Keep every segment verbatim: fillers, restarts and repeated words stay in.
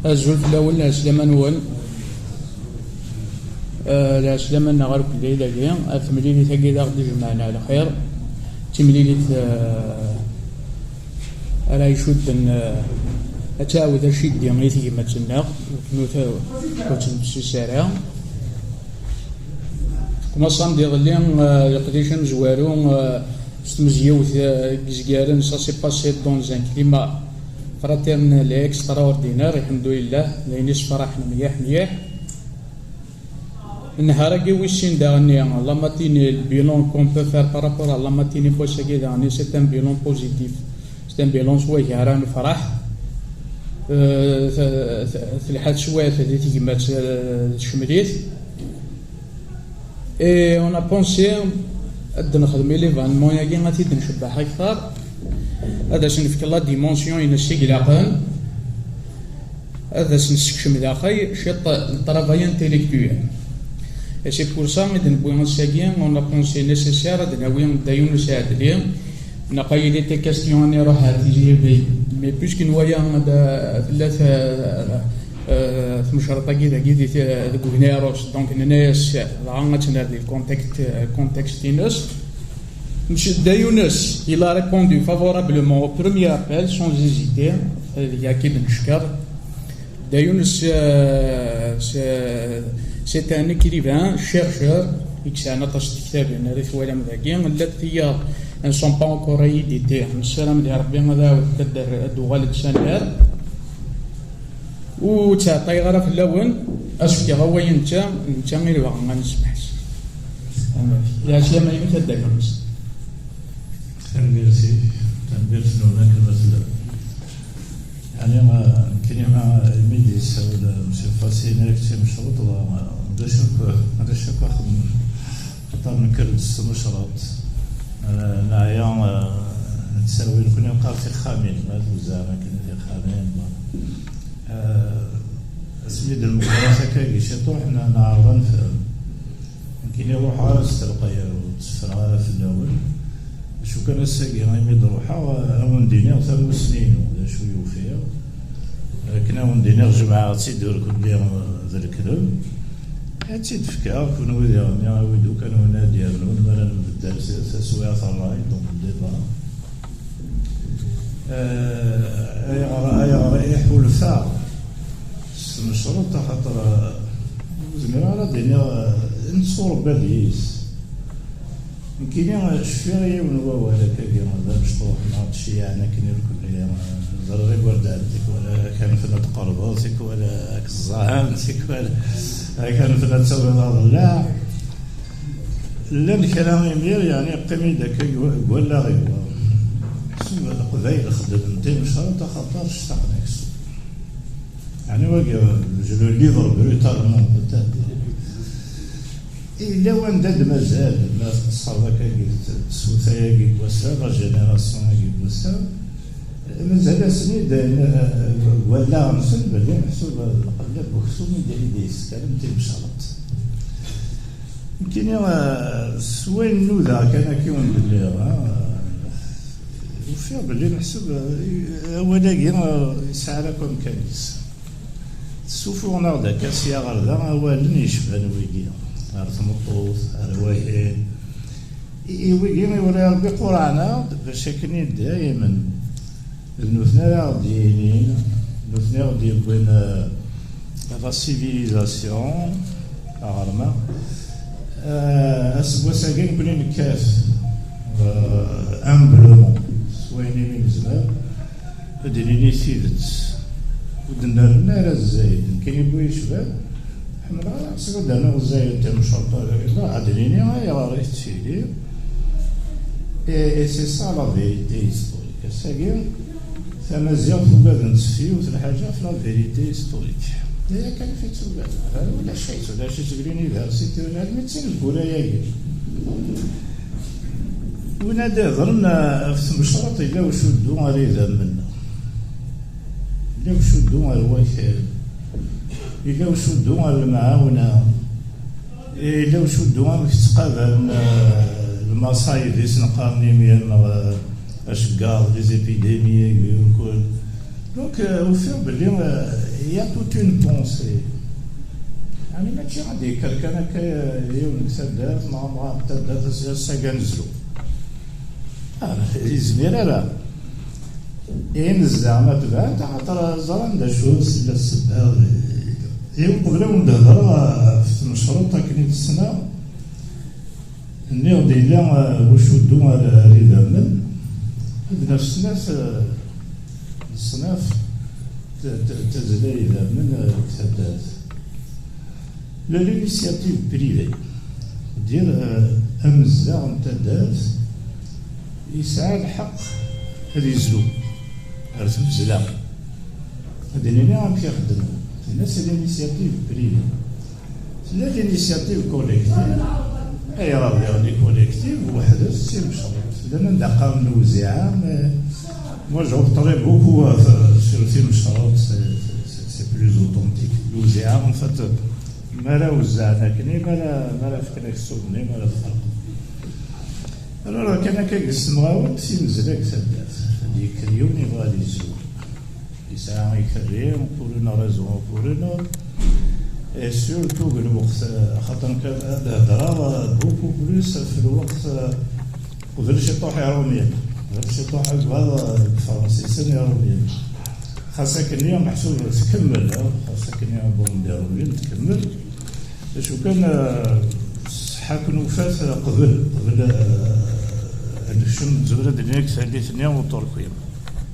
Azul fell-awen, lɛeslama-nwen. Eh, lɛeslama-nneɣ akk dagi, ar temlilit-agi d aɣ-d-ijemɛen ɛla lxir. D timlilit, eh, ara icudden, eh, ad tɛawed aciddi i tegmat-nneɣ, ur tt-, ur tt-nebsis ara. Commençant iḍelli, eh, leqdic amezwaru, eh, s tmezyawt, eh, i yezgaren, ça s'est passé dans un climat fraternel et extraordinaire, alḥemdulillah, d ayen yessefraḥen mliḥ, mliḥ. Nnhar-agi wis sin daɣen, la matinée, le bilan qu'on peut faire par rapport à la matinée n wass-agi daɣen, c'est un bilan positif. C'est un bilan s wayeg ara nefreḥ. Euh, t-, t-, telḥa teswiɛt di tegmat, euh, tcemmel-it. Et on a pensé ad nexdem i l'événement-agi, ad t-id-ncebbeḥ akter, ad as-nefk la dimension-ines i ilaqen, ad as-nessekcem daxel ciṭ n travail intellectuel. Et c'est pour ça i d-newwi ass-agi, on a pensé nécessaire ad nawi Dda Yunes Ɛedli, neɣ il était question ad nruḥ ar Tizi Hibel, mais puisque nwaya ad tella t-, eh, tmecreḍt-agi dagi di t-, deg Ubniṛus, donc nenna-yas dɣa ad tt-nerr di le contexte, eh, contexte-ines. Monsieur Dda Yunes, il a répondu favorablement au premier appel, sans hésiter. Eh, deg-a i d-neckeṛ. Dda Yunes, eh, c'est, c'est un écrivain, chercheur, i yesɛan aṭas n tektabin ara twalam dagi. Llant tiyaḍ, elles ne sont pas encore rééditées. Nessaram di Ṛebbi ad ɛawdent ad d-, ad d-uɣalent s annar. Ur ttɛeṭṭayeɣ ara fell-awen, ad s-fkeɣ awal i netta, netta i nebɣa ad nesmeḥs. Lɛeslama-inu, a Dda Yunes. Tanemmirt-ik, tanemmirt-nwen akken ma tellam. Yeɛni, eh, nekkini, eh, imi d-yessawel, eh, Monsieur Fassin, ak d timecreḍt, eh, ulac akk, ulac akk axemmem. Xaṭer nekker-d s tmecreḍt, eh, neɛya, eh, nettawi, nekkni neqqar tixxamin, ma tewzam akken tixxamin, eh, asmi d-nmeqqer akka-agi ciṭuḥ, ne-, neɛreḍ ad nefhem. Nekkini ruḥeɣ ara s telqay, ur tteffreɣ ara fell-awen. Acu kan, ass-agi imi d-ruḥeɣ, ad wen-d-iniɣ tamussni-inu, d acu i ufiɣ. Akken ad wen-d-iniɣ, jemɛeɣ-tt-id ur kulli d lekdeb. Ad tt-id-fkeɣ, kunwi diɣen, awi-d ukan win ad d-yernun, mi ara nbeddal s-, taswiɛt n ṛṛay, donc le débat. Eh, ayɣer, ayɣer i ḥulfaɣ s tmecreḍt, axaṭer, eh, ur zmireɣ ara ad d-iniɣ, eh, nettṣureb ad yis. Nekkini, eh, cfiɣ yiwen n wawal akkagi d amecṭuḥ neɣ d-ciɛen akken irkelli, eh, ẓriɣ igerdan tikwal, eh, kan fna tqerbeḍ, tikwal, eh, ak ẓẓan, tikwal, eh, kan fna tawiḍ aḍellaɛ. Llan kra imir, yeɛni, yeqqim-id akka deg wa-, deg wallaɣ-iw. Sub Leqbayel xeddmen timecreḍt axaṭer ctaqen aksum. Yeɛni, wagi, je le livre brutalement, peut-être. Yella wanda d-mazal, ma tqeṣṣreḍ akkagi, tsuta-agi n wass-a, la génération-agi n wass-a, mazal-asen-id, eh, deg wallaɣ-nsen, belli meḥsub d lqella n uksum i d-, i d-yeskaren timecreḍt. Nekkini, eh, s wayen nudaɣ kan akka i wen-d-nniɣ, eh, ufiɣ belli meḥsub, eh, awal-agi, eh, yesɛa akk amkan-is. Tessufuɣen-aɣ-d akka sya ɣer da awalen yecban wigi, ɣer tmeṭṭut, ɣer wahin. I, i wigi i ula Rebbi qurɛen-aɣ-d bac akken i daymen. D nutni ara ɣ-d-yinin, d nutni i ɣ-d-yewwin, euh, la civilisation, aɣerma. Euh, aseggas-agi nekni nekkat, euh, humblement, s wayen imi nezmer, ad d-nini tidet. Ur d-nerna ara zzayed. Nekkini bu yecban, ḥemmleɣ ara ad d-rnuɣ zzayed timecreḍt, ad d-nini ayɣer i tettili. Et, et c'est ça la vérité historique. Ass-agi, Tamaziɣt ugad n teffi yiwet lḥaǧa ɣef la vérité historique. D aya kan i tt-ugad. Ulac ay ulac i t-id-université, ula armi d tineggura-agi. Win ad d-iḍren, eh, ɣef tmecreḍt, yella ucuddu ar idammen. Yella ucuddu ar wakal. Yella ucuddu ar lemɛawna. Yella ucuddu amek ttqabalen, eh, lmaṣayeb i sen-qqaren imir, neɣ, eh, aceggaḍ, les épidémies-agi, mkul. Donc, euh, ufiɣ belli, euh, il y a toute une pensée. Yeɛni mačči ad d-yekker kan akka, euh, yiwen deg taddart, neɣ amɣar n taddart, as-, ass-agi ad nezlu. Ah, yezmir ara. Ihi nezdeɣ ma tebɛent, axaṭer ẓran d acu s-, la ssebba. I uqbel ad wen-d-hedreɣ, uh, ɣef tmecruṭ akken i tt-ssneɣ, nniɣ-d yella, uh, ucuddu ar, ar idammen, ad naf snat, uh, leṣnaf t-, t-, tazzla idammen, uh, deg taddart. La, l'initiative privée, dire, uh, amezdaɣ n taddart yesɛa lḥeqq ad yezlu ar tmezzla. Ad d-nini amek ixeddem. Tenna c'est l'initiative privée. Tella l'initiative collective. Ayɣer diɣen les collectives weḥd-s d timecruṭ? Llan anda qqaren lewziɛa, mais moi j'opterais beaucoup, euh, sur timecruṭ, c'est, c'est, c'est plus authentique. Lewziɛa, en fait, mi ara wezzɛen akken, mi ara, mi ara fken aksum-nni, mi ara tferqeḍ. Alors, kan akka deg s temɣawin, timezla deg taddart. Ad d-yekker yiwen yebɣa ad yezlu. Yesɛa ikerri, pour une raison ou pour une autre. Et surtout deg lweqt, euh, xaṭer nekk ad, ad hedreɣ, euh, beaucoup plus ɣef lweqt, euh, qbel ciṭuḥ Iṛumyen. Qbel ciṭuḥ agad, euh, Ifransisen Iṛumyen. Xas akkenni meḥsub tkemmel, euh, xas akkenni bon, d Iṛumyen tkemmel. Acu kan, euh, ṣṣeḥḥa akken ufat, euh, qbel, qbel, euh, ad nekcem, nezmer ad d-nini deg tallit-nni uṭurki.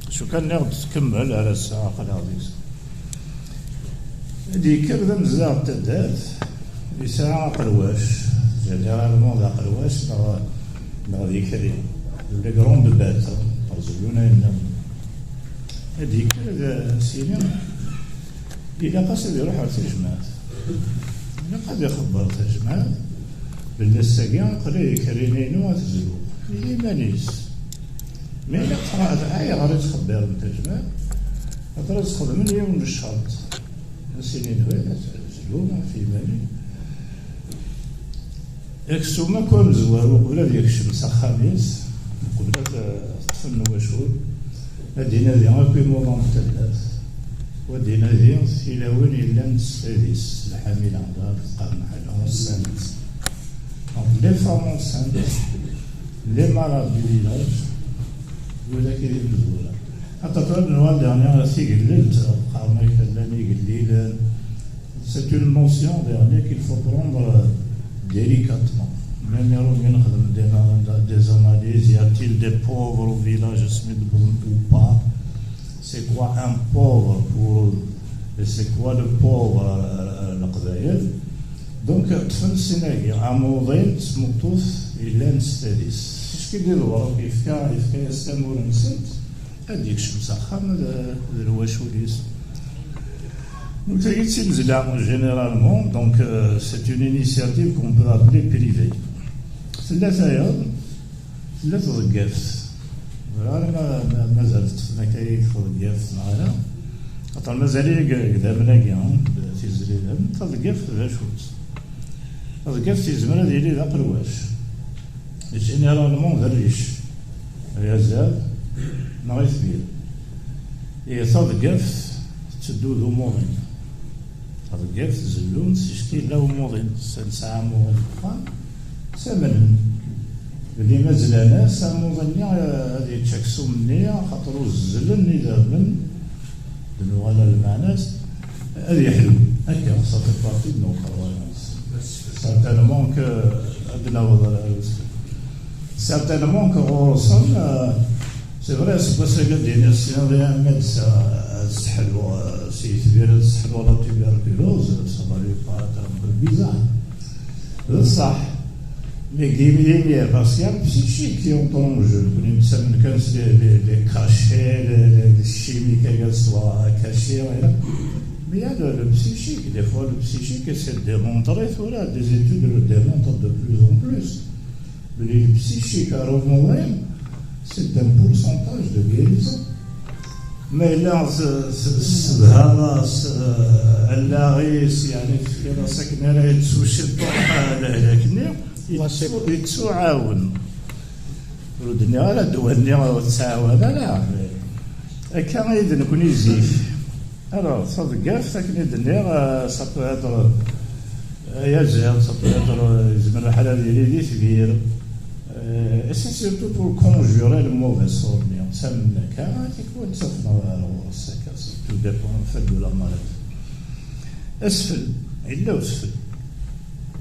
Acu kan, nniɣ-d tkemmel ar ass-a, aql-aɣ deg-s. Ad d-yekker d amezdaɣ n taddart, yesɛa aqelwac, généralement d aqelwac neɣ, neɣ d ikerri, les grandes bêtes, hein, par zellun ayen nniḍen. Ad d-yekker ad as-yini, ilaq-as ad iruḥ ɣer tejmaɛt. Ilaq ad ixebber tajmaɛt belli ass-agi aql-i ikerri-inu ad tezlu i yiman-is. Mi ilaq, ayɣer i ttxebbiren tajmaɛt? Xaṭer ad sxedmen yiwen n ccerṭ. Ad s-inin, "Baba, zlu ɣef yiman-ik." Aksum akk amezwaru, uqbel ad yekcem s axxam-is, uqbel ad, eh, ṭṭfen lwacul, ad d-inadi akk imuḍan n taddart, u ad d-inadi tilawin yellan s tadist, lḥamila, la teqqar lḥala, enceinte. Donc, les femmes enceintes, les malades du village, widak i d imezwura. Xaṭer tura ad nuɣal daɣen ɣer tigellelt, qqaren-ak llan igellilen. C'est une notion daɣen qu'il faut prendre, euh, délicatement. Même Iṛumyen xedmen des, des analyses, y a-t-il des pauvres au village, asmi d-wwḍen ou pas? C'est quoi un pauvre pour eux? Et c'est quoi le pauvre, euh, euh, Leqbayel? Donc, ṭṭfen sin-agi, amuḍin d tmeṭṭut yellan s tadist. Ticki di lewṛuq yefka, yefka-yas tamura-nsent, ad d-yekcem s axxam d, d lwacul-is. Donc, tagi d timezla, généralement, donc, euh, c'est une initiative qu'on peut appeler privée. Tella tayeḍ, tella tḍeggaft. Ur ara ma, ma, mazal teṭṭfen akka i tḍeggaft neɣ ala. Xaṭer mazal-iyi deg, deg idammen-agi, hein, d tizri idammen, taḍeggaft d acu-tt? Taḍeggaft yezmer ad yili d aqelwac. Généralement d rric, ay azal, neɣ itbir. Ihi taḍeggaft tetteddu d umuḍin. Taḍeggaft zellun-tt, ticki yella umuḍin, s-, nesɛa amuḍin deg uxxam, ttamnen belli ma zlan-as amuḍin-nni, eh, ad yečč aksum-nni, axaṭer uzzlen idammen d nuɣal ar lmeɛna-s, ad yeḥlu. Akka, ça fait partie de nos croyances. Certainement que ad d-naweḍ ar, ar, certainement que ɣur-sen, euh, c'est vrai, seg wass-agi ad d-iniɣ sya, ad s-, ad sseḥluɣ, euh, s yitbir, ad sseḥluɣ la tuberculose, ça va lui paraître un peu bizarre. D ṣṣeḥ. Mais il y a des patients psychiques qui entrent en jeu. Nekkni nettamen kan s les, les, les cachets, les, les, les chimiques, soit cachés, et là. Mais il y a le, le psychique. Des fois, le psychique, c'est démontré, voilà, des études le démontrent de plus en plus. Mais le psychique à Romorin, c'est un pourcentage de guérison. Ma yella s-, s-, tessedhaḍ-as, eh, allaɣ-is, yeɛni tefkiḍ-as akken ara yettu ciṭuḥ, eh, lehlak-nni, yettu-, yettuɛawen. Ur d-nniɣ ara ddwa-nni ur tettɛawan ara. Akka i d nekkni zik. Alors, taḍeggaft, akken i d-nniɣ, euh, ça peut être, euh, ayaziḍ, ça peut être, euh, yezmer lḥal ad yili d itbir. Euh, et c'est surtout pour conjurer le mauvais sort-nni. Ttamen akka, tikwal ttafen ɣer ɣur-s akka, c'est tout dépend en fait de la maladie. Asfel, yella usfel.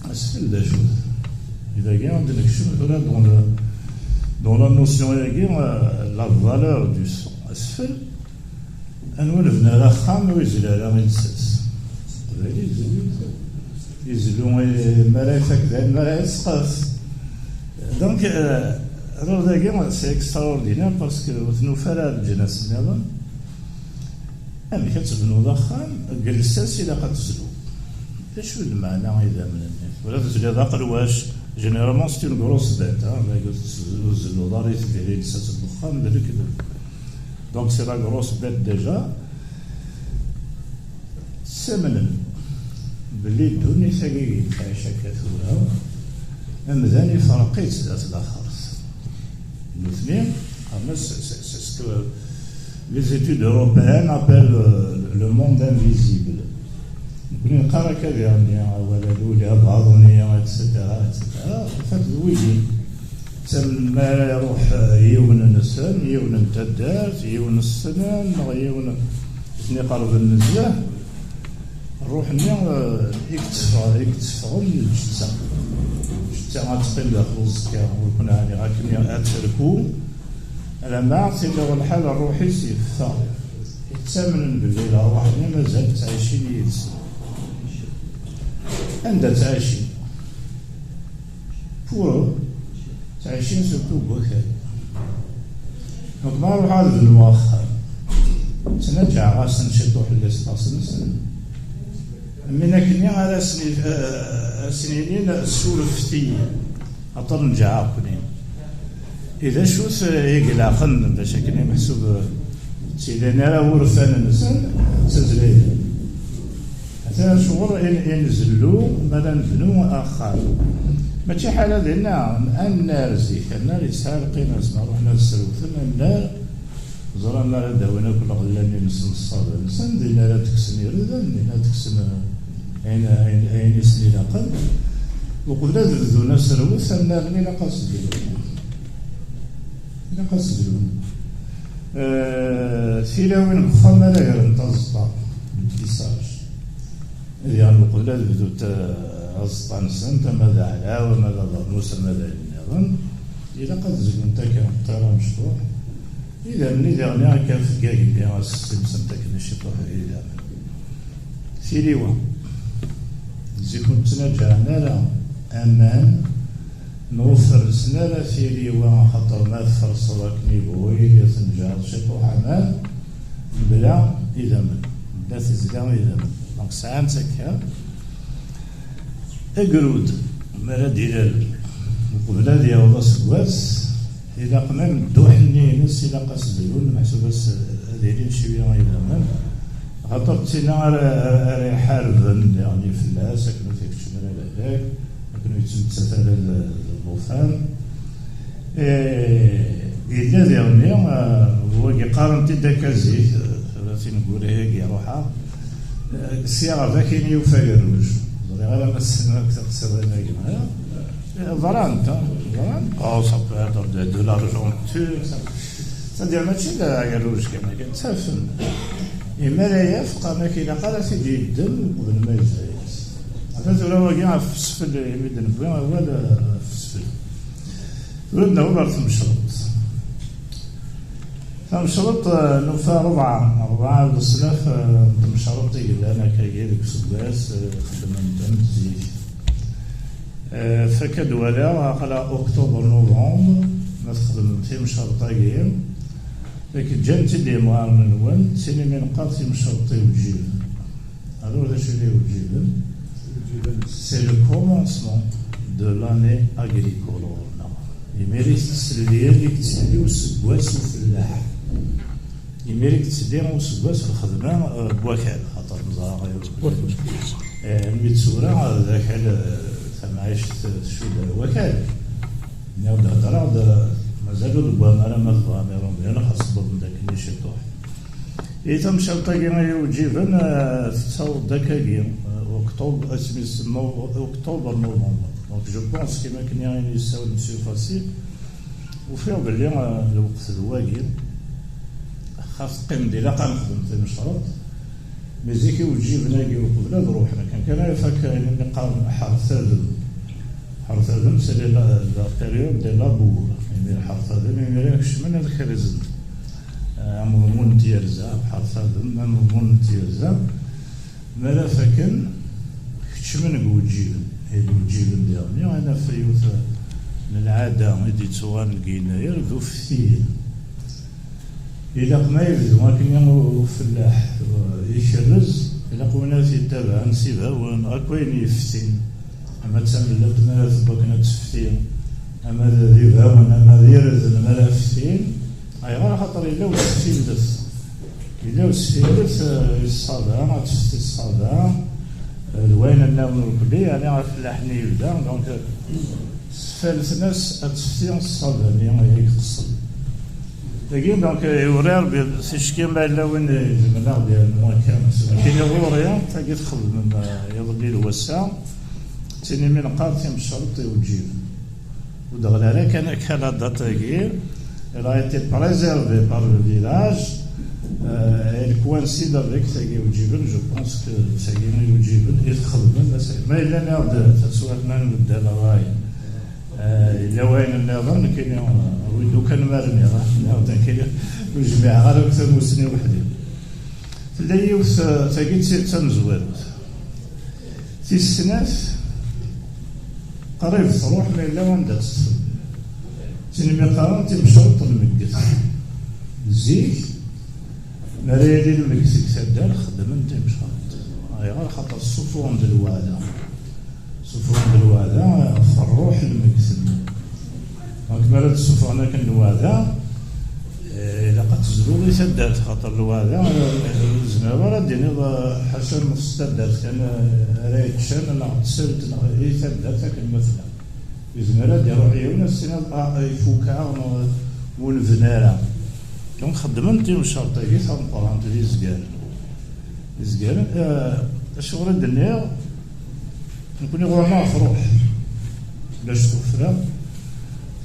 Asfel d acu-t? Dagi ad d-nekcem tura dans le, dans la notion-agi, euh, la valeur du sang. Asfel, anwa nebna ara axxam ur yezli ara i lsas? Teqbayli yezlu, yezlu i mi ara ifak dayen mi ara yesqef. Donc, euh, alors dagi, c'est extraordinaire parce que ur tnufa ara leǧnas-nniḍen. Amek ad tebnuḍ axxam deg lsas ilaq ad tezluḍ? D acu d lmeɛna idammen-nni? Wala tezliḍ aqelwac, généralement c'est une grosse bête, hein, ur tzelluḍ ara itbir i lsas n wexxam d lekdeb. Donc c'est la grosse bête déjà. Tettamnem belli ddunit-agi i yettɛic akka tura, amdan ifreq-itt zdat laxert. Nutni, qqaren-as, c'est, c'est ce que les études européennes appellent, euh, le monde invisible. Nekkni neqqar akka diɣenni, wala lula baḍni, et cetera, et cetera. En fait, d wigi. Ttamen mi ara iruḥ, euh, yiwen-nsen, yiwen n taddart, yiwen ssnen, neɣ yiwen i ten-iqerben nezzeh, ṛṛuḥ-nni, euh, i yetteffeɣ-, i yetteffɣen d lǧetta. Lǧetta ad teqqim daxel uẓekka, ur ken-ɛniɣ akken ad terku, alamma tili lḥal ṛṛuḥ-is yeffeɣ. Ttamnen belli lerwaḥ-nni mazal ttɛicin yid-sen. Anda ttɛicin? Pour eux, ttɛicin surtout deg wakal. Donc ma ruḥeɣ ad bnuɣ axxam, ttnaǧaɛeɣ-asen ciṭuḥ n l'espace-nsen. Min akkenni ara asen-, eh, asen-inin surfet-iyi, aṭer neǧaɛeɣ-ken-in. I d acu-t, eh, i ilaqen bac akken i meḥsub, eh, ttilin ara wurfan-nsen d tazlayin? Atan ccɣel i, i nzellu mi ara nebnu axxam. Mačči ḥala dinna, annar zik, annar yesɛa lqima, zmer ruḥen ad srewten annar, ẓran mi ara d-awin akk lɣella-nni-nsen, ṣṣaba-nsen, dinna ara d-kksen irden, dinna ad d-kksen, eh, ayen, ayen, ayen i sen-ilaqen. Uqbel ad bdun asrewt, annar-nni ilaq ad sdilun. Ilaq ad sdilun. Eh, tilawin deg uxxam ara grent aẓeṭṭa, le tissage. Diɣen uqbel ad bdunt, eh, aẓeṭṭa-nsent, ama d aɛlaw, ama d abernus, ama d ayen nniḍen, ilaq ad zegment akka ṭṭir amecṭuḥ. Idammen-nni diɣen akka feggagen-nni ad ssimsent akken i ciṭuḥ idammen. Tiliwa. Zik ur ttnaǧaɛen ara aman, neɣ ur ferrsen ara tiliwa, axaṭer ma tferseḍ akken ibɣu yili tenǧaɛeḍ ciṭuḥ aman, mebla idammen, mebla tizla idammen. Donc sɛan-tt akka. Agrud, mi ara d-ilal, uqbel ad yaweḍ aseggas, ilaq même dduḥ-nni-ines, ilaq ad s-d-ilun, meḥsub ad s-, ad ilin cwiya idammen. Axaṭer d tinna ara, ara, ara iḥarben, yeɣli fell-as, akken ur t-ikeččem ara lehlak, akken ur yettmettat ara l-, llufan. Eh, yella diɣenni, eh, wagi qqaren-t-id akka zik, eh, tura tineggura-agi ruḥeɣ, eh, sya ɣer dakin yufa agerruj. Ẓriɣ ara ma tessnem akk tiqsiḍin-agi, eh, ḍrant, eh, ḍrant. Oh, ça peut être de, de l'argent turc, ça. C'est-à-dire, mačči d agerruj kan, akken ttafen. Imi ara yaf, qqaren-ak ilaq ara t-id-yeddem uqbel ma yezha-yas. Ata tura wagi ɣef usfel, imi d-newwi awal, eh, ɣef usfel. Tura ad naweḍ ɣer tmecreḍt. Tamecreḍt, eh, nufa rebɛa, rebɛa n leṣnaf, eh, n tmecreḍt i yellan akkagi deg useggas, eh, xeddmen-tent zik. Eh, fakk ad walaɣ, aqla octobre, novembre, ma txedmem timecreḍt-agi, yak ǧǧan-tt-id yemɣaren-nwen, d tin imi neqqar timecreḍt iwǧiben. Alors, d acu i d iwǧiben? C'est le commencement de l'année agricole ɣur-neɣ. Imir i tettselli, i yettselli useggas ufellaḥ. Imir i yettselli useggas lxedma, eh, n wakal, xaṭer neẓra, eh, mi d tura, eh, d akal, eh, tamɛict tcudd ar wakal. Nniɣ-d heddreɣ-d, eh, mazal ur d-wwam ara ma tebɣam iṛumyen, xas wwḍen-d akken i ciṭuḥ. I tamcalt-agi ay iwǧiben, eh, tettaweḍ-d akkagi, eh, octobre, asmi semma octobre, novembre. Donc, je pense que, akken i yessawel Monsieur Fassi, ufiɣ belli, eh, lweqt d wagi, xas teqqim-d, ilaq ad nexdem timecreḍt. Mais zik iwǧiben-agi uqbel ad ruḥen, akken kan ara ifak ayen i qqaren ḥertadem. Ḥertadem, c'est la, la période de labour. Imir ḥertadem, imir kecmen ad kerzen. Eh, ameḍmun n tyerza, ḥertadem, ameḍmun n tyerza. Mi ara faken, kecmen deg iwǧiben. I iwǧiben diɣen, ad naf yiwet n lɛada i d-yettuɣalen deg yennayer, d uftiyen. Ilaq ma yebdu akken ufellaḥ, eh, ikerrez, ilaq win ara t-yettabaɛen s ibawen, akk ayen yeftin. Ama d tamellalt mi ara tewwi akken ad tefti, ama d, d ibawen, ama d irden mi ara ftin. Ayɣer? Axaṭer yella usefti n def. Yella usefti n def, eh, i ṣṣaba, ad tefti ṣṣaba, eh, d wayen nniḍen irkelli, yeɛni afellaḥ-nni yebda. Donc, eh, sfalten-as ad tefti ṣṣaba-nni i iqeṣṣen. Dagi, donc, eh, iwri Rebbi ticki ma yella win izemren ad ɣ-d-yernu akka. Nekkini ɣur-i, tagi txedmem, eh, iḍelli d wass-a. Ttini mi neqqar timceṛt iwǧiben. Ur d-ɣli ara kan akka la date-agi. Elle a été préservée par le village. Euh, elle coïncide avec tagi iwǧiben. Je pense que tagi iwǧiben i txedmem. Ma yella nniɣ-d taswiɛt ma nbeddel ṛṛay, euh, yella wayen nniḍen, nekkini, euh, awi-d ukan ma rniɣ, nniɣ-d nekkini ur jmiɛeɣ ara akk tamussni weḥd-i. Tella yiwet, euh, tagi d tidet tamezwarut. Tis snat, qrib truḥ, ma yella wanda tt-txeddem. Tin mi qqaren timceṛt n lmegged. Zik, mi ara yili lmegged deg taddart, xeddmen timceṛt. Ayɣer? Xaṭer ssufuɣen-d lweɛda. Ssufuɣen-d lweɛda ɣef ṛṛuḥ n lmegged-nni. Donc, mi ara d-ssuffɣen akken lweɛda, eh, ilaq ad tezluḍ i taddart, xaṭer lweɛda, eh, ur tezmireḍ ara ad d-tiniḍ, eh, ḥaca nneṣ taddart kan, eh, ara yeččan, neɣ d salt, neɣ i taddart akken ma tella. Yezmer ad d-iruḥ yiwen, ad s-tiniḍ, ah, ifukk-aɣ, neɣ ur nebni ara. Donc, xeddmen timceṛt-agi tameqqrant d izgaren. Izgaren, eh, acuɣer i d-nniɣ, nekkni ɣur-neɣ truḥ. Ulac tuffra,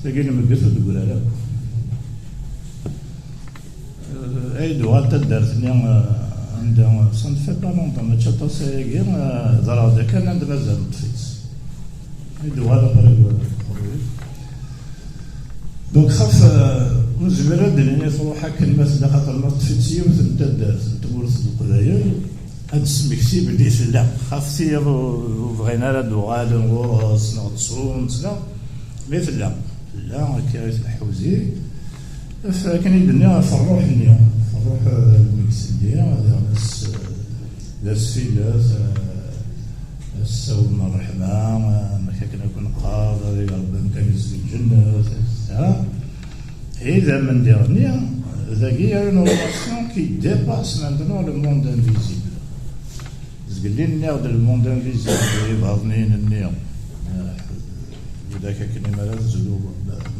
tagi n lmegged ur d-tegri ara akk. Eh, ay d-uɣal taddart-nni, eh, anda, ça ne fait pas longtemps, mačči aṭas ayagi, eh, hedreɣ-d kan anda mazal neṭṭef-itt. Ay d-uɣal aqrib, eh, xrib. Donc, xaf, eh, ur nezmir ad d-nini truḥ akken ma tella, xaṭer ma ṭṭef-itt yiwet n taddart n tmurt n Leqbayel, ad d-tesmekti belli tella. Xaf tiyaḍ ur, ur bɣin ara ad d-uɣalen ɣur-s, neɣ ttun-tt, neɣ, mi tella. Tella, akka i tleḥḥu zik. Ɣef akken i d-nniɣ, ɣef ṛṛuḥ-nni, ṛṛuḥ, eh, lmegged-nni, d ass, eh, d asfillet, eh, assawen n ṛṛeḥma, eh, amek akken akk neqqar, ad ig Ṛebbi amkan-is di lǧennet, et cetera. Idammen diɣenni, dagi, il y a une relation qui dépasse maintenant le monde invisible. Zgelli nniɣ-d le monde invisible, ibaḍniyen-nni, eh, widak akken mi ara tezlu,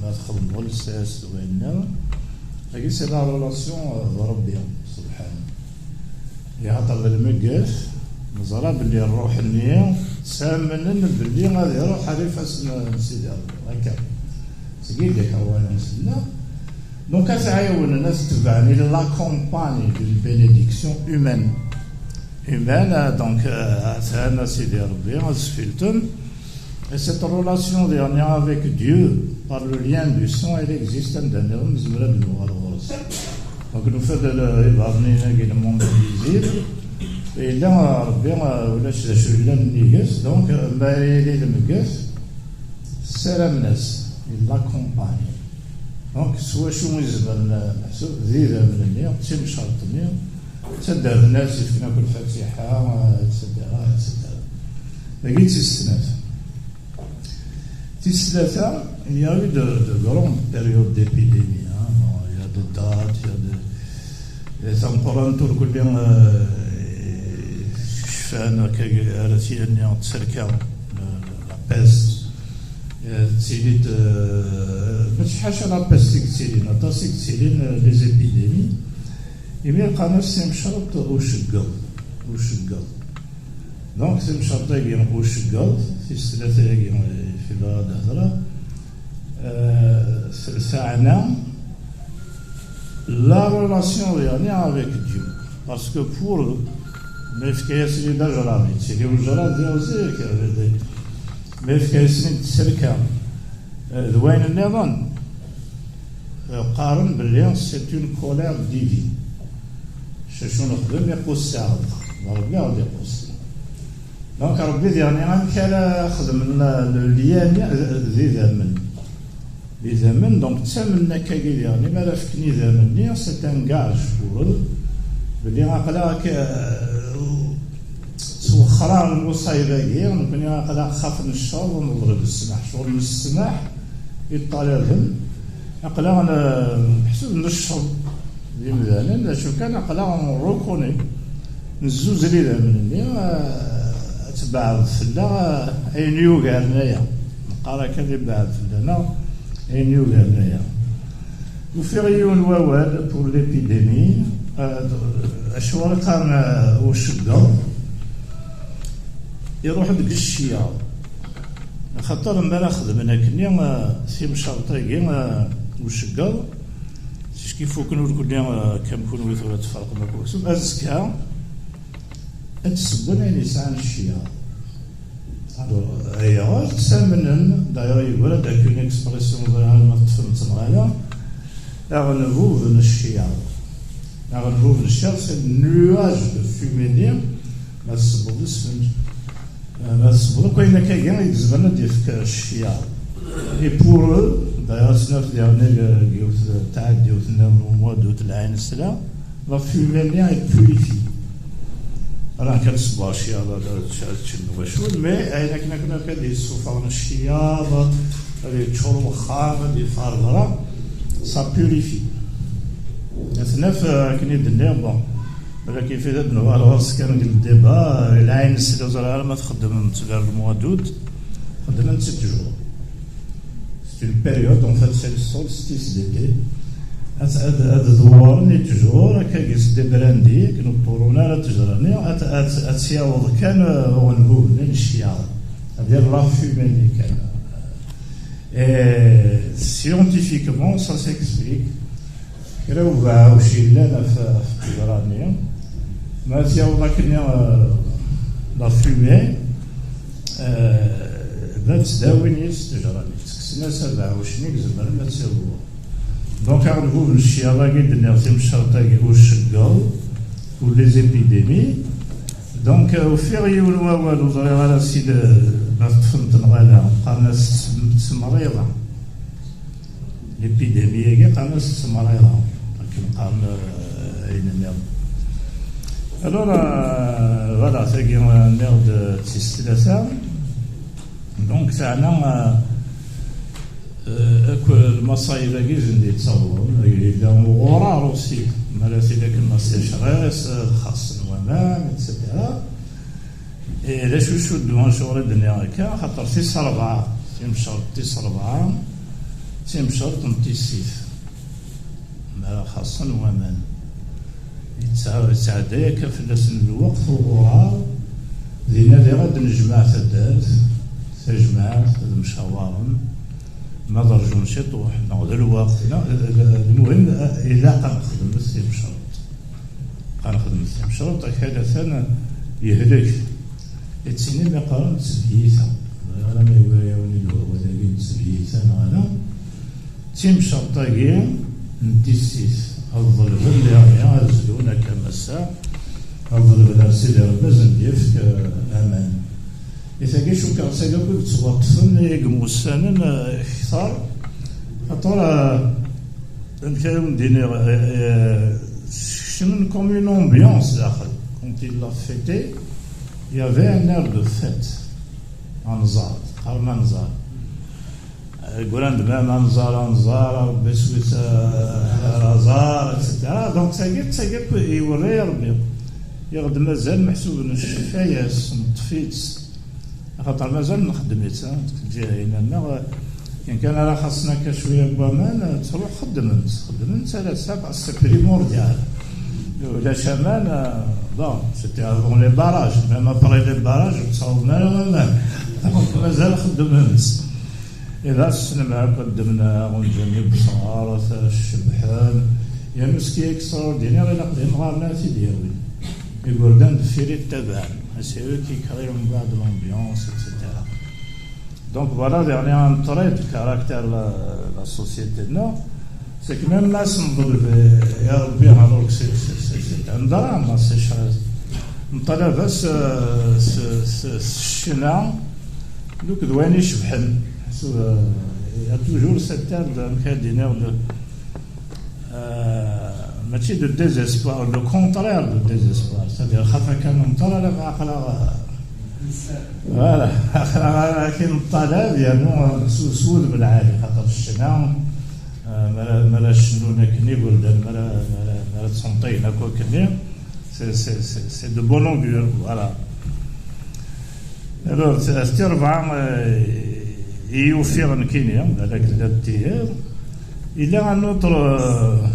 ma txedmeḍ lsas d wayen nniḍen. Dagi, c'est la relation, eh, d Ṛebbi, subḥanu. Axaṭer d lmegged, neẓra belli ṛṛuḥ-nni, ttamnen belli ad iṛuḥ ar ifassen n Sidi Ṛebbi. Akka. Seg i d-iḥeṛwan am sella. Donc, ad t-ɛiwnen, ad t-tebɛen, il l'accompagne d'une bénédiction humaine. Humaine, euh, donc, euh, atan a Sidi Ṛebbi, ad sfilten. Et cette relation dernière avec Dieu, par le lien du sang, elle existe anda nniḍen, nezmer ad nuɣal ɣur-s. Donc, nufa-d l-, ibaḍniyen-agi, le monde invisible. Yella Ṛebbi, euh, ulac d acu yellan nnig-s. Donc, euh, ma yili lmegged, ssaramen-as, il l'accompagne. Donc, s wacu i zemren, euh, meḥsub, d idammen-nni, d timceṛt-nni, d taddart-nni ara s-yefken akk lfatiḥa, euh, et cetera, et cetera. Dagi d tis snat. Tis tlata, il y a eu de, de grandes périodes d'épidémie, hein. Bon, il y a des dates, il y a des, eh, tameqqrant ur kulli, eh, cfan akka ara t-yanni tserka, eh, la peste. Eh, tettili-d, eh, mačči ḥaca la peste i yettilin, aṭas i yettilin, eh, les épidémies. Imir qqaren-as timcerḍt uceggeḍ, uceggeḍ. Donc timcerḍt-agi uceggeḍ, tis tlata-agi i fell-aɣ ad d-hedreɣ, euh, teɛna la relation, yeɛni, avec Dieu. Parce que pour eux, ma yefka-yasen-id ajrad, yettili ujrad diɣ zik, ma yefka-yasen-id tterka, euh, d wayen nniḍen, euh, qqaren belli c'est une colère divine. Cacu nexdem, iquss-aɣ-d. D Rebbi i ɣ-d-iqussen. Donc Rebbi diɣen amek ara xedmen le lien d idammen. D idammen, donc ttamen akkagi diɣen, mi ara fken idammen-nni, c'est un gage pour eux, belli aql-aɣ, euh, ttwexxreɣ lmuṣayeb-agi, nekkni aql-aɣ xafen cceṛ, neḍleb ssmaḥ, ccɣel n ssmaḥ i ṭṭalaben, aql-aɣ n-, meḥsub necceḍ d imdanen, d acu kan aql-aɣ nrukuni, nezzuzel idammen-nni, eh, ad tbeɛdeḍ fell-aɣ, eh, ayen yugaren aya. Neqqar akka ad ibeɛd fell-aneɣ ayen yugaren aya. Ufiɣ yiwen wawal pour l'épidémie, eh, acuɣer i qqaren, eh, uceggeḍ, iruḥ-d deg ccyaḍ. Axaṭer mi ara xedmen akkenni, eh, timcerḍt-agi, eh, uceggeḍ, ticki fukken ur kulli, eh, kam kunwi tura tferqem akk uksum. Azekka, ad d-sewwen ayen yesɛan ccyaḍ. Alors, ayɣer ttamnen, d'ailleurs, yeggra-d akk une expression, ẓriɣ ma teṭṭfem-tt neɣ ala, aɣenbub n ccyaḍ. Aɣenbub n ccyaḍ, c'est le nuage de fumée-nni, ma tsewweḍ isem-, ma tsewweḍ akk ayen akkagi i izemren ad d-yefk ccyaḍ. Et pour eux, d'ailleurs, ad s-naf diɣen deg yiwet n tɛeddiwt-nniḍen au mois d'août, lɛin sla, la fumée-nni est purifiée. Rah kan sbur ccyaḍ ad, ad, ad ččen wacul, mais ayen akken, akken, akken ad yessufɣen ccyaḍ, ad yeččur wexxam, ad yeffeɣ berra, ça purifie. Ad t-naf, euh, akken i d-nniɣ, bon, balak yif-it ad nuɣal ɣur-s kan deg le débat, euh, lɛin sla, ur ẓriɣ ara ma txeddmem-tt vers le mois d'août, xeddmen-tt toujours. C'est une période, en fait, c'est le solstice d'été. Ad, ad, ad dewwren i ttjur, akka gis de brandi, akken ur ṭṭurun ara ttjur-nni, ad, ad, ad tt-yaweḍ kan, euh, uɣenbub-nni n ccyaḍ. C'est-à-dire la fumée-nni kan. Et scientifiquement, ça s'explique. Kra ubeɛɛuc yellan ɣef, ɣef ttjur-nni. Ma ad tt-yaweḍ akken, euh, la fumée, euh, la ttdawin yes ttjur-nni. Ttekksen-as abeɛɛuc-nni izemren ad tt-iḍur. Donc, aɣenbub n ccyaḍ-agi d-nniɣ, timcerḍt-agi uceggeḍ, ou les épidémies. Donc, euh, ufiɣ yiwen wawal, ur ẓriɣ ara si le, ma teṭṭfem-t neɣ ala, qqaren-as tsemriḍa. L'épidémie-agi qqaren-as tsemriḍa, akken qqaren, euh, ayen nniḍen. Alors, euh, voilà, tagi, euh, nniɣ-d, euh, d tis tlata. Donc, teɛna, euh, euh, akk lmaṣayeb-agi i d-yettawḍen, yella uɣurar aussi, mi ara tili akken la sécheresse, euh, xaṣṣen waman, et cetera. Eh, d acu icuddu acuɣer i d-nniɣ akka? Xaṭer tis ṛebɛa, timceṛt tis ṛebɛa, d timceṛt n tissit. Mi ara xaṣṣen waman, yettɛedday akka fell-asen lweqt uɣurar, dinna diɣ ad d-nejmeɛ taddart, tajmaɛt, ad mcawaren, ma ad rjun ciṭuḥ, neɣ d lweqt, neɣ, lmuhim, ilaq ad nexdem timceṛt. Ad nexdem timceṛt, akal atan yehlek. Ittini mi qqaren d tebyitin. Ur ẓriɣ ara ma yewwi-awen-id wawal-agi n tebyitin neɣ ala. D timceṛt-agi n tissit, ad ḍelben diɣen, ad zlun akka am ass-a, ad ḍelben ar Sidi Ṛebbi ad sen-d-yefk, eh, aman. I tagi cukkeɣ d tagi akk i yettwaṭṭfen i yemwussanen, eh, kter. Axaṭer, eh, amek ara wen-d-iniɣ, eh, eh, sekcmen comme une ambiance daxel. Quand il l'a fêté, il y avait un air de fête. Anẓar, qqaren anẓar. Ggran-d ma anẓar, anẓar, Rebbi iswi-s, eh, aẓar, et cetera. Donc, tagi, tagi akk iwerra i Rebbi. I ɣ-d-mazal meḥsub ncfa-yas, neṭṭef-itt. Axaṭer mazal nxeddem-itt, ha, deg lǧiha-ina-nneɣ, eh, kan kan ara xaṣṣen akka cwiya n waman, eh, ttruḥ xeddmen-tt, xeddmen-tt ala sa, parce que c'est primordial. Ulac aman, euh, bon, c'était avant les barrages. Même après les barrages, ur ttawḍen ara waman. Donc, mazal xeddmen. Et là, ssnem akk ddmen, ɣunǧen i wesɣar, cebḥen. Il y a ce qui est extraordinaire, ilaq d imɣaren ara t-id-yawin. Igerdan deffir i ttabaɛen. C'est eux qui créent mbeɛd l'ambiance, et cetera. Donc voilà, dernier un trait de caractère la, la société, non? C'est que même là, c'est un peu de, ya Rabbi, alors que c'est, c'est, c'est, c'est un drame, la sécheresse. Nṭalab-as, euh, s, s, s ccna, donc d wayen icebḥen. Il y a toujours cette ère de, de, euh, mačči de désespoir, le contraire de désespoir. C'est-à-dire, xafa kan nṭalab, aql-aɣ, voilà, aql-aɣ akin nṭalab, yernu s, s wudem lɛali, xaṭer ccna, euh, mi ara, mi ara cennun akken igerdan, mi ara, mi ara, mi ara ttmenṭiyen akk akkenni, c'est, c'est, c'est, c'est de bon augure, voilà. Alors, c'est, c'est tirbaɛ, euh, i ufiɣ nekkini, balak tella d tihiḍ. Il y a un autre, euh,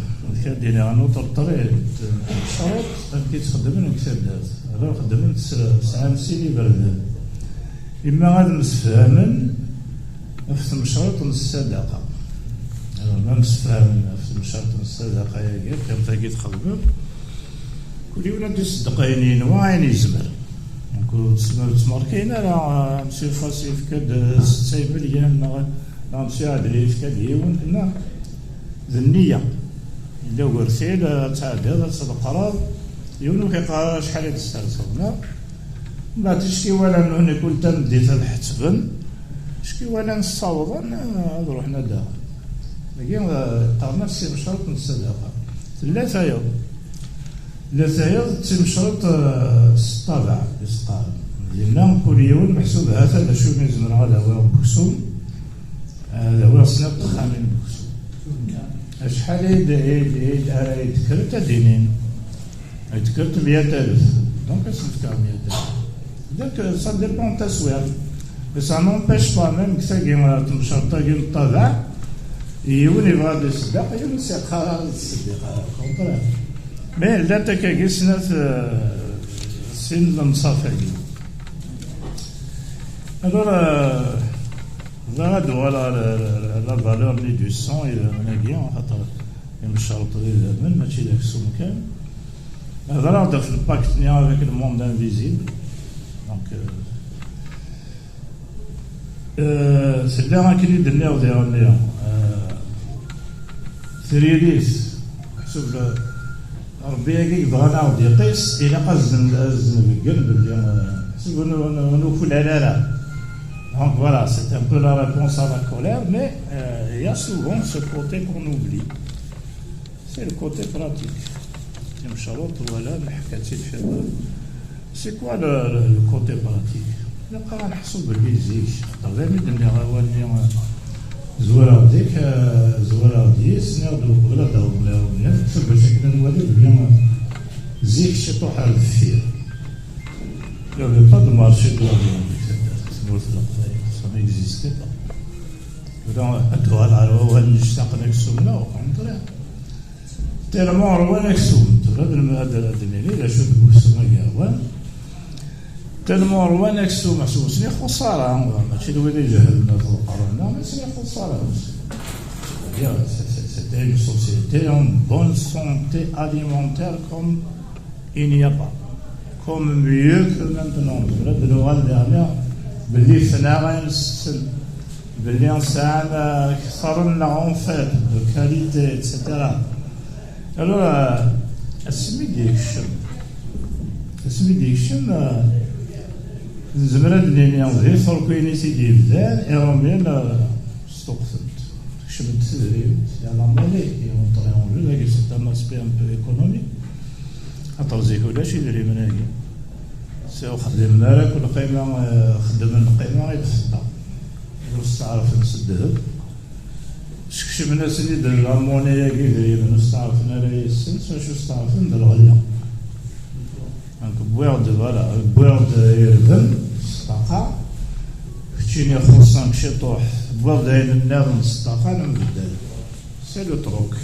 ad d-iniɣ, un autre trait, euh, craḍ, amek i ttxeddmen deg taddart. Alors, xeddmen s, sɛan sin iberdan. Imma ad msefhamen ɣef temcreḍt n ssadaqa. Alors, ma msefhamen ɣef temcreḍt n ssadaqa-agi, kan tagi txedmem, kul yiwen ad d-iṣeddeq ayen yenwa, ayen yezmer. Donc, ur tt-, ur ttmerkayen ara, ah, Monsieur Fass yefka-d setta imelyan, neɣ, neɣ Monsieur Adli yefka-d yiwen, neɣ d nniya. Yella ugertil, ad tɛeddiḍ, ad tḍeqqreḍ, yiwen ur k-iqqar ara acḥal i d-tesserseḍ, neɣ? Mbeɛd, ticki walan, huni kul tameddit ad ḥettben, ticki walan ssawḍen, ad ruḥen ad d-aɣen. Dagi, eh, qqaren-as timecreḍt n ssadaqa. Tella tayeḍ. Tella tayeḍ d timecreḍt, eh, s ṭṭabeɛ, i s-qqaren. Dinna, kul yiwen meḥsub, ha-t-a d acu umi zemreɣ ad awiɣ deg uksum, ad awiɣ snat texxamin deg uksum. Acḥal i d, i d, i d, ara yi-d-kkrent ad d-inin? Ay tekkelt meyya alef. Donc, ad sen-fkeɣ meyya alef. Donc, euh, ça dépend de taswiɛt. Mais ça n'empêche pas, même que tagi, euh, temceṛt-agi n ṭṭabeɛ, yiwen yebɣa ad iṣeddeq, yiwen ur s-yeqqar ara ad ttṣeddiq ara, au contraire. Mais llant akkagi snat, euh, sin lemṣaf-agi. Alors, euh, bɣiɣ ad uɣaleɣ ɣer, ɣer, ɣer la valeur-nni du sang, euh, nagi, axaṭer imceṛṭ d idammen, mačči d aksum kan. Hedreɣ-d ɣef lpakt-nni avec le monde invisible. Donc, euh, euh, tella akken i d-nniɣ diɣenni, euh, tririt, meḥsub le-, Rebbi-agi yebɣa ad aɣ-d-iqis, ilaq ad zen-, ad zenbeggen belli, euh, meḥsub ur nu-, ur nu-, ur nuklal ara. Donc voilà, c'est un peu la réponse à la colère, mais, euh, il y a souvent ce côté qu'on oublie. C'est le côté pratique. Imceṛṭ wala nḥekka-tt-id cwiṭ. C'est quoi le, le, le côté pratique? Ilaq ad nḥessu belli zik, xaṭer d ayen i d-nniɣ awal-nni, euh, zwareɣ-d zik, euh, zwareɣ-d yis, nniɣ-d uqbel ad d-awḍen iṛumyen, meḥsub bac akken ad nwali belli, euh, zik ciṭuḥ ar deffir. Il n'y avait pas de marché de l'Orient deg taddart, tmurt n Leqbayel, ça n'existait pas. Tura ad d-uɣaleɣ ɣer wawal-nni ctaqen aksum-nneɣ, au contraire. Tellement rwan aksum, tura ad, ad, ad nini d acu deg uksum-agi rwan. Tellement rwan aksum, meḥsub ur sen-ixuṣṣ ara, mačči d wid ijehlen ad ḍeqqren, non, mais ur sen-ixuṣṣ ara. C'est-à-dire, c'est, c'est, c'était une société en bonne santé alimentaire comme il n'y a pas. Comme mieux que maintenant. Nezmer ad d-nuɣal diɣenni belli tnaɣ ayen setten, belli sɛan, euh, kter-nneɣ en fait de qualité, et cetera. Alors, euh, asmi d-yekcem, asmi d-yekcem, euh, nezmer ad d-nini d Turkiyin i t-id-yebdan, iṛumyen, euh, sṭuqqten-t. Kecment tedrimt, il y a la monnaie qui est entrée en jeu, dagi c'est un aspect un peu économique. Xaṭer zik ulac idrimen-agi. Si ur xdimen ara akk lqima, eh, xeddmen lqima i lfeṭṭa. Ur steɛṛfen s ddheb. Skecmen-asen-id la monnaie-agi idrimen, ur steɛṛfen ara yes-sen, s wacu steɛṛfen? D lɣella. Donc, wwiɣ-d, voilà, wwiɣ-d irden s ṭṭaqa, keččini xuṣṣen ciṭuḥ, wwiɣ-d ayen nniḍen s ṭṭaqa, nembeddal. C'est le troc.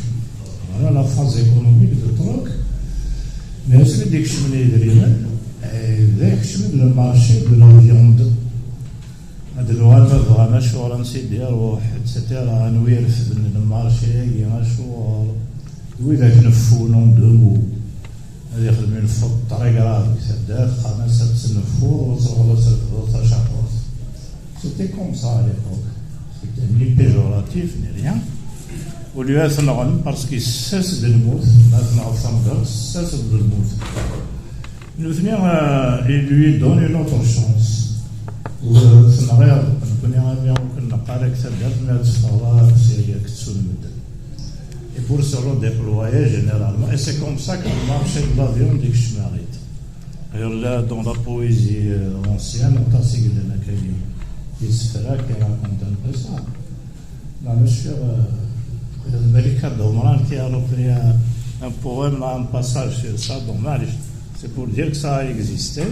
Voilà la phase économique de troc. Mais asmi d-ikecmen yidrimen, eh, da ikecmen le marché de la viande. Ad nuɣal ma bɣan acuɣer ansi d-iruḥ, et cetera. Anwi irefden le marché-agi, acuɣer? D widak neffun en deux mots. Ad ixdem une faute très grave deg taddart, qqaren-as ad tneffuḍ, ur truḥeḍ ad trefdeḍ tacaqurt. C'était comme ça à l'époque. C'était ni péjoratif, ni rien. Au lieu ad t-nɣen, parce que yessas-d lmut, ma tenɣeḍ tamgerḍt, tessas-d lmut. Nutni, euh, il lui donne une autre chance. Ur tenɣiḍ, nekkni ami ur k-neqqar ak taddart, mi ad teffɣeḍ ara, seg-k ttun medden. Et pour se redéployer généralement, et c'est comme ça que le marché de la viande ikcem-aɣ-id. Yella dans la poésie, euh, ancienne, aṭas i yellan akkagi. Isefra qui raconte un peu ça. Manuc, euh, Malika Domran qui a repris un, un poème, un passage sur ça, donc, معليش, c'est pour dire que ça a existé.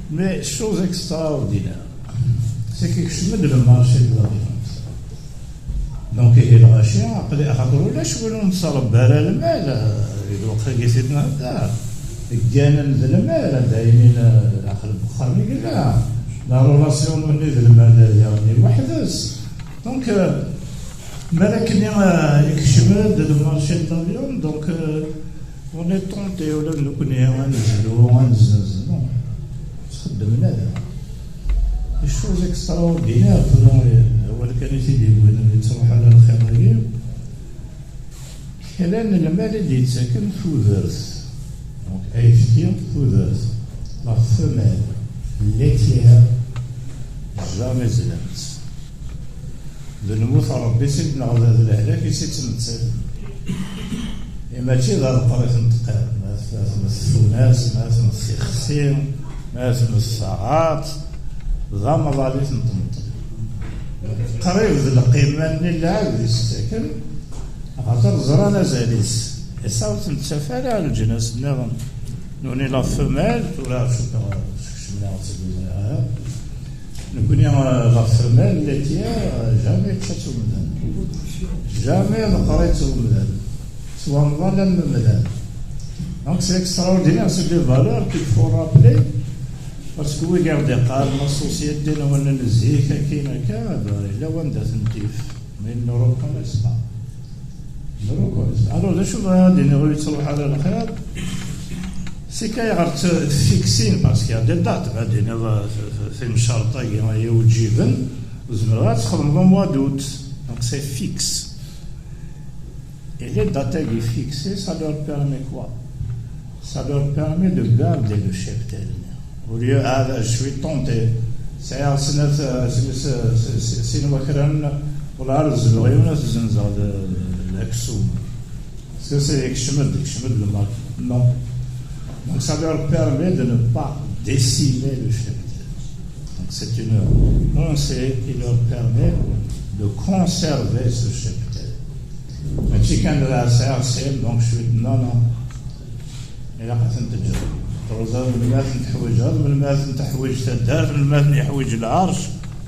Mais chose extraordinaire, c'est que je me le marché de la viande. Donc, ihi lɣaci, aql-, axaṭer ulac win ur nettṛebbi ara lmal, eh, di lweqt-agi i t-id-nhedder. Gganen d lmal, anda yinin, eh, aql wexxam i yella. La relation-nni d lmal, eh, diɣen weḥd-s. Donc, euh, mi ara akken, euh, ikcem-d le marché de la viande, donc, euh, on est tenté, ula d nekkni, ad nezlu, ad nezzenz, non. Txeddem nada. Des choses extraordinaires, tura, euh, awal kan i t-id-yewwin, ad yettruḥ ala lxir-agi. Kra n lmal i d-yettaken tudert. Donc, ayefki, tudert. La femelle, laitière, jamais zlant. D lmut n Ṛebbi i tt-id-neɣ d lehlak i tt-ittmettaten. I mačči d aḍeqqer i ten-teqqar, ma tmet tfunast, ma tmet tixsi, ma tmet taɣaṭ, d amaḍal i ten-tmeṭṭel. Qrib d lqima-nni n lɛebd i s-ttaken, axaṭer ẓran azal-is. Ass-a ur ten-ttaf ara leǧnas nniḍen. Nuni la femelle, tura cukkeɣ skecmen-aɣ-tt-id ara. Nekkni, euh, la femelle laitière, euh, jamais ččat umdan. Jamais ḍeqqer-itt umdan. Tettwamḍal am umdan. Donc c'est extraordinaire, c'est des valeurs qu'il faut rappeler, parce que wi ɣ-d-iqqaren la société-nwen n zik, akkin akka, ben, yella wanda ten-tif. Mais ils ne reconnaissent pas. Ils ne reconnaissent pas. Alors, d acu bɣiɣ ad d-iniɣ ur yettruḥ ara lxir? C'est qu'ayɣer t-, tfiksin, parce qu'il y a des dates, ma d-iniɣ, euh, timcerṭ-agi, ay iwǧiben, ur zemreɣ ad txedmeḍ au mois d'août. Donc, c'est fixe. Et les dates-agi fixées, ça leur permet quoi? Ça leur permet de garder le cheptel. Au lieu, ah, je suis tenté. Sɛiɣ snat, euh, s-, s-, s-, s-, sin wakran, wala ara zebɣeɣ yiwen ad t-zenzeɣ d, d aksum. Parce que c'est, ikcem-d, ikcem-d le mal. Non. Donc ça leur permet de ne pas décimer le cheptel. Donc c'est une pensée qui leur permet de conserver ce cheptel. Mačči kan d aɛessas, donc je suis, non, non. Ilaq ad ten-teǧǧeḍ. Terẓiḍ melmi ad ten-teḥwiǧeḍ, melmi ad ten-teḥwiǧ taddart, melmi ad ten-yeḥwiǧ lɛerc,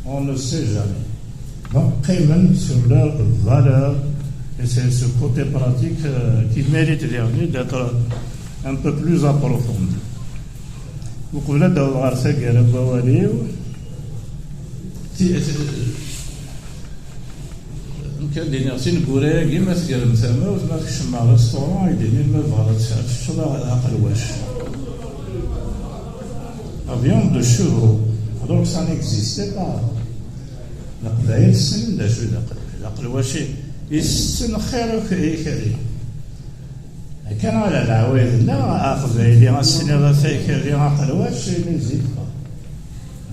on ne sait jamais. Donc, qqimen sur leur valeur, et c'est ce côté pratique, euh, qui mérite, diɣen, d'être un peu plus approfondi. Uqbel ad d-awḍeɣ ɣer taggara n wawal-iw, ti-, ti-, amek ad d-iniɣ, tineggura-agi, ma tgerrem tamawt, ma tkecmem ɣer restaurant, i d-inin ma tebɣiḍ ad teččeḍ aqelwac. La viande de chevaux, alors que ça n'existait pas. Leqbayel ssnen d acu i d aqelwac. Aqelwac i, isetten xir akk ikerri. Kan ala leɛwayed-nneɣ aqbayli, ad s-tiniḍ a takerri aqelwac, imi zik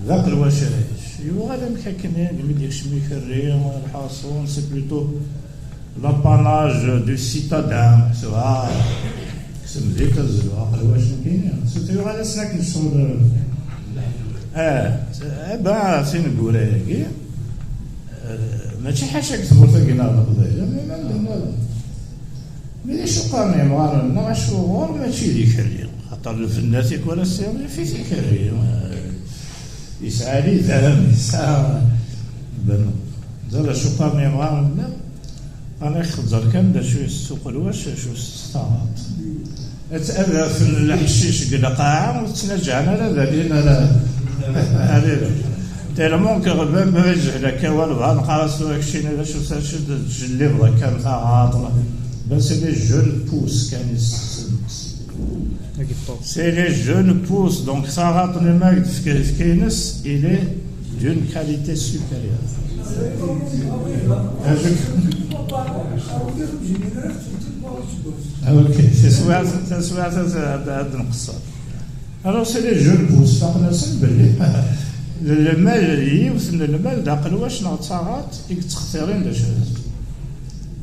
d aqelwac ara yečč. Yuɣal amek akken, imi d-yekcem ikerri, lḥaṣun, c'est plutôt l'apanage du citadin, tu vois. Ksem di tazlu, aqelwac nekkini. Surtout yuɣal-asen akken ccɣel. Eh, eh ben, tineggura-agi, eh, mačči ḥaca deg tmurt-agi neɣ Leqbayel, am, am anda nniḍen. Mi d acu qqaren yemɣaren-nneɣ, acuɣer mačči d ikerri? Axaṭer lfenna tikwal ass-a yif-it ikerri. Eh, yesɛa lidam, yesɛa, ben, d acu qqaren yemɣaren-nneɣ? Ɣas xezzeṛ kan d acu i s-tuqelwac, d acu i s-tessaɣeḍ. Ad, ad afen leḥcic deg lqaɛa, ur ttnaǧaɛen ara ad alin ara. Tellement que baba ijehel akka walbeɛḍ, neqqar-as tura keččini d acu s acu d-tjellibeḍ akka am taɣaḍt. Ben, c'est les jeunes pousses kan i s-, c'est les jeunes pousses, donc taɣaḍt-nni ma deg tefka, tefka-ines, il est d'une qualité supérieure. Ah, ok, c'est soit, c'est soit, c'est, c'est, c'est, c'est, c'est, alors, c'est les jeunes pousses, faqen-asen belli lmal, yiwet n lmal d aqelwac neɣ d taɣaḍt i yettextirin d acu.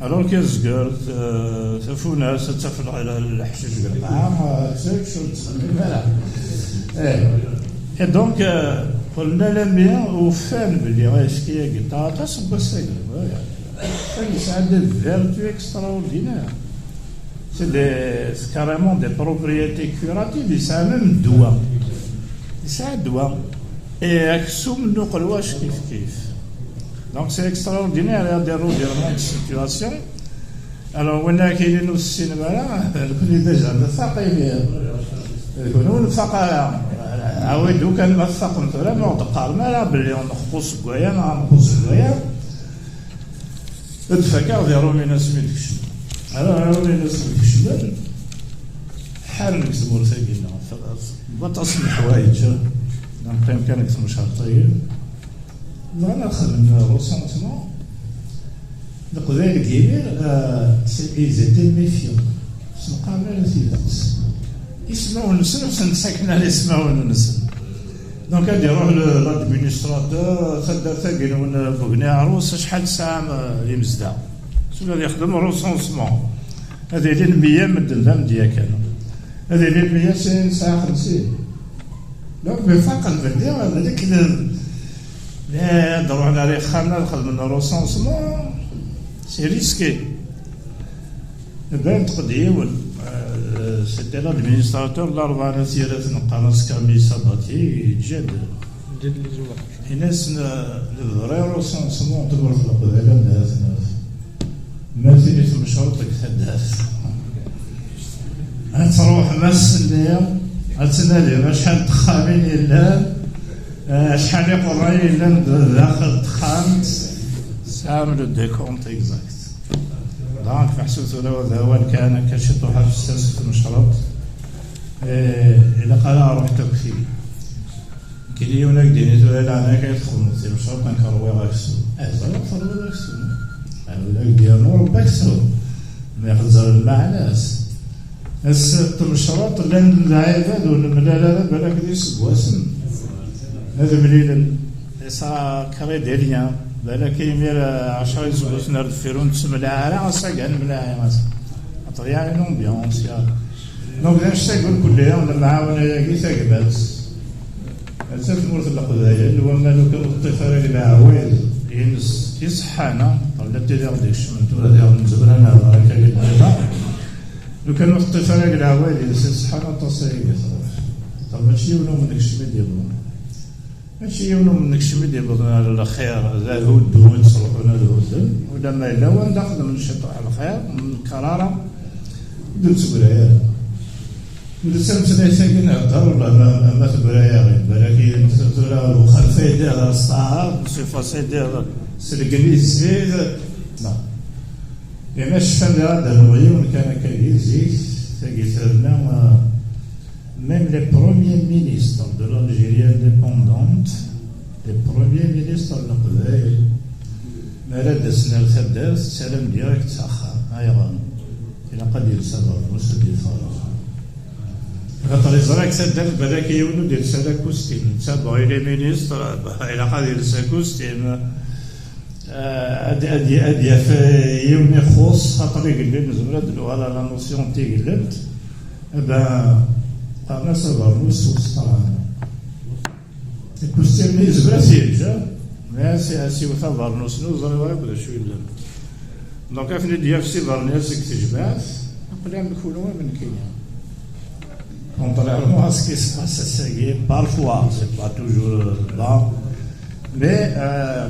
Alors que tezger, eh, tafunast, ad taf l-, l-, leḥcic deg lqaɛa, eh, tzerrec ur tettxemmim ara. Eh. Et donc, eh, qqlen alami ufan belli ayefki-agi, aṭas n wass-agi, eh, yesɛa des vertus extraordinaires. C'est des, c'est carrément des propriétés curatives, yesɛa même ddwa. Yesɛa ddwa. Et aksum n uqelwac kif kif. Donc c'est extraordinaire, il y a des revirements de situation. Alors, winna akili ur tessinem ara, nekkni déjà nfaq imi. Kunwi ur nfaq ara. Awi-d kan ma tfaqem tura, ma ur d-qqarem ara belli nxuṣ deg waya neɣ nxuṣ deg waya. Ad fakeɣ di Rominas mi d-kecmen. Alors, Rominas mi d-kecmen, ḥaren deg tmurt-agi-nneɣ. Waṭas n leḥwayeǧ, neqqim kan deg temcert-agi. Bɣan ad xedmen recensement. Leqbayel deg yimir, euh, c'est, ils étaient méfiants. Ur sen-qqaren ara tidet. Ismawen-nsen ur sen-ttaken ara ismawen-nsen. Donc, ad iruḥ le-, l'administrateur, taddart-agi-nwen, euh, Bugni Ɛrus, acḥal tesɛam, euh, imezdaɣ? Tura ad yexdem recensement. Ad ilin meyya medden d amedya kan. Ad ilin meyya sin, nesɛa xemsin. Donc, mi faqen belli, d nekk d-, ad ruḥen ar yexxamen ad xedmen recensement, c'est risqué. Bayen teqqed yiwen, euh, c'était l'administrateur n Larebɛa n At Yiraten, qqaren-as Camille Sabatier, yeǧǧa-d. Yeǧǧa-d les ouvrages. Ini-asen, euh, le vrai recensement n tmurt n Leqbayel anda ara t-naf. Ma tili temceḍt deg taddart. Ad truḥem ass-nni, ad tnadim acḥal n texxamin yellan, eh, acḥal n iqerra yellan d-, daxel n texxamt. Tesɛam le décompte exact. Donc, meḥsub tura d awal kan akka ciṭuḥ afessas n tmecreḍt. Eh, ilaq ara ruḥ takti. Kili yiwen ad k-d-yini tura leɛnaya-k ad txedmeḍ timceḍt, nekk ṛwiɣ aksum. Eh, ẓriɣ terwiḍ aksum. Ad k-d-yernu Ṛebbi aksum. Mi xeẓẓer lmeɛna-s. Ass n temceḍt, llan lɛibad ur nemlal ara balak d iseggasen. Ad mlilen. Et ça crée des liens. Balak imir, eh, ɛecra iseggasen ar deffir ur nettemlaɛ ara, ass-agi ad nemlaɛ, ass. Xaṭer yeɛni l'ambiance, yeɛni. Donc, d anect-agi ur kulli, lemɛawna-agi tagmat. Atta tmurt n Leqbayel, wamma lukan ur teṭṭif ara deg leɛwayed-ines iṣeḥḥan-a, ɣella tili ɣ-d-ikecmen tura diɣ nezmer ad nehder akka di lbiḍa. Lukan ur teṭṭif ara deg leɛwayed-ines iṣeḥḥan, aṭas ay d-truḥ. Xaṭer mačči yiwen ur nekcem i d-iḍen. Mačči yiwen ur nekcem i d-iwwḍen ar lxir, d ahuddu i nettruḥun ad hudden, ulamma yella wanda xedmen ciṭuḥ lxir, ur nenkeṛ ara, ur d-nettegray ara. Ula d tameslayt-agi nhedder, ula ma, ma tegray-aɣ-d, balak tura Buxalfa yeddiɣ s taɛrabt, Musa Fas yeddiɣ s leglizit, non. Yerna cfan daɣ ad d-rnuɣ yiwen kan akkagi zik, tagi terna, euh, même les premiers ministres de l'Algérie indépendante, les premiers ministres n Leqbayel, mi ara d-asen ar taddart, ttarran direct s axxam. Ayɣer? Ilaq ad yels abernus, ad yeffeɣ ɣer uxxam. Axaṭer yeẓra deg taddart balak yiwen ur d-yelsi ara akustim. Netta, bon, il est ministre, ilaq ad yels akustim. Eh, ad, ad, ad yaf, eh, yiwen ixuṣ, xaṭer igellil, nezmer ad d-nuɣal à la notion n tigellelt. Eh ben, qqaren-as abernus s useṭran. Akustim-nni yezmer ad t-yeǧǧ, mais ad s-, ad s-iwet abernus-nni ur ẓriɣ ara akk d acu yellan. Donc, ad ten-id-yaf s ibernyas deg tejmaɛt, aql-i am kunwi am nekkini. Contrairement à ce qui se passe ass-agi, parfois, c'est pas toujours, euh, bon, mais, euh,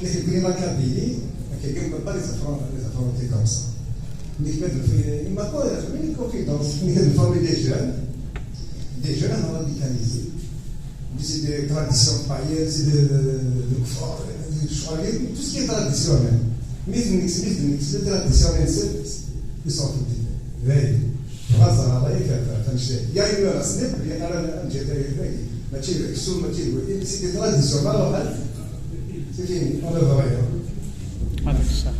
Nekk deg la Kabylie, akka, comme pas les enfants, les enfants étaient comme ça. Nekk ma d-, il m'a pas la famille de confidence. Nekk d-, famille des jeunes, des jeunes radicalisés. C'est des traditions païennes, c'est de, de, de, de, tout ce qui est traditionnel. Mais, mais, mais, mais c'est des traditions, mais c'est, ils sont foutus. Oui. Bɣiɣ ad ẓreɣ aya kan, kan, kan cay. Ya, ya, la snip, ya, ara n-, n-, n-, n-, mačči d aksum, mačči d wagi, c'est des traditions, ma ruḥent, c'est fini, on ne veut rien. Avec ça.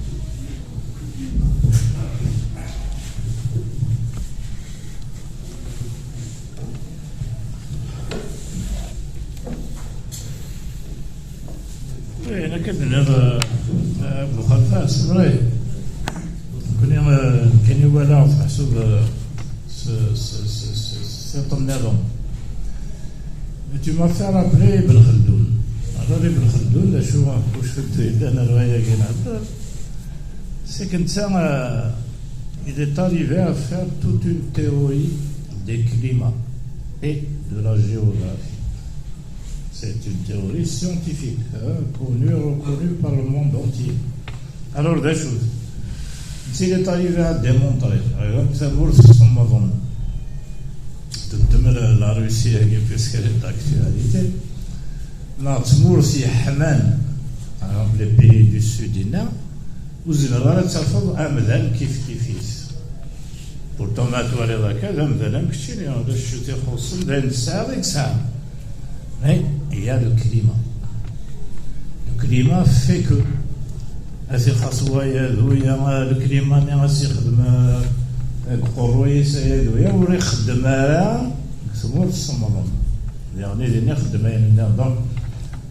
Akken tenniḍ, eh, eh, Buxalfa, c'est vrai. Nekkni, eh, nekkini walaɣ teḥseb, eh, s, s, s, s, s tiṭ nniḍen. Tu m'as fait rappeler Ibn Khaldoun. Alors, Ibn Khaldoun, d acu, ur cfiɣ yellan ar wayagi nhedder, c'est que netta, euh, il est arrivé à faire toute une théorie des climats et de la géographie. C'est une théorie scientifique, hein, connue, reconnue par le monde entier. Alors, d acu, il est arrivé à démontrer, par exemple, tamurt semmḍen, teddem la, la Russie-agi, puisqu'elle est d'actualité, neɣ tmurt yeḥman, par exemple, les pays du Sud-inna, ur zmireḍ ara ad tafeḍ amdan kif kif-is. Pourtant, ma twaliḍ akka, d amdan am keččini, d acu i t-ixuṣṣen, d ayen tesɛiḍ i tesɛiḍ. Mais il y a le climat. Le climat fait que, ad t-ixaṣ waya d uya, le climat-nni ad s-ixdem, eh, deg uqerruy-is aya d uya, ur ixeddem ara deg tmurt semmḍen. Diɣen, din ixeddem ayen nniḍen. Donc,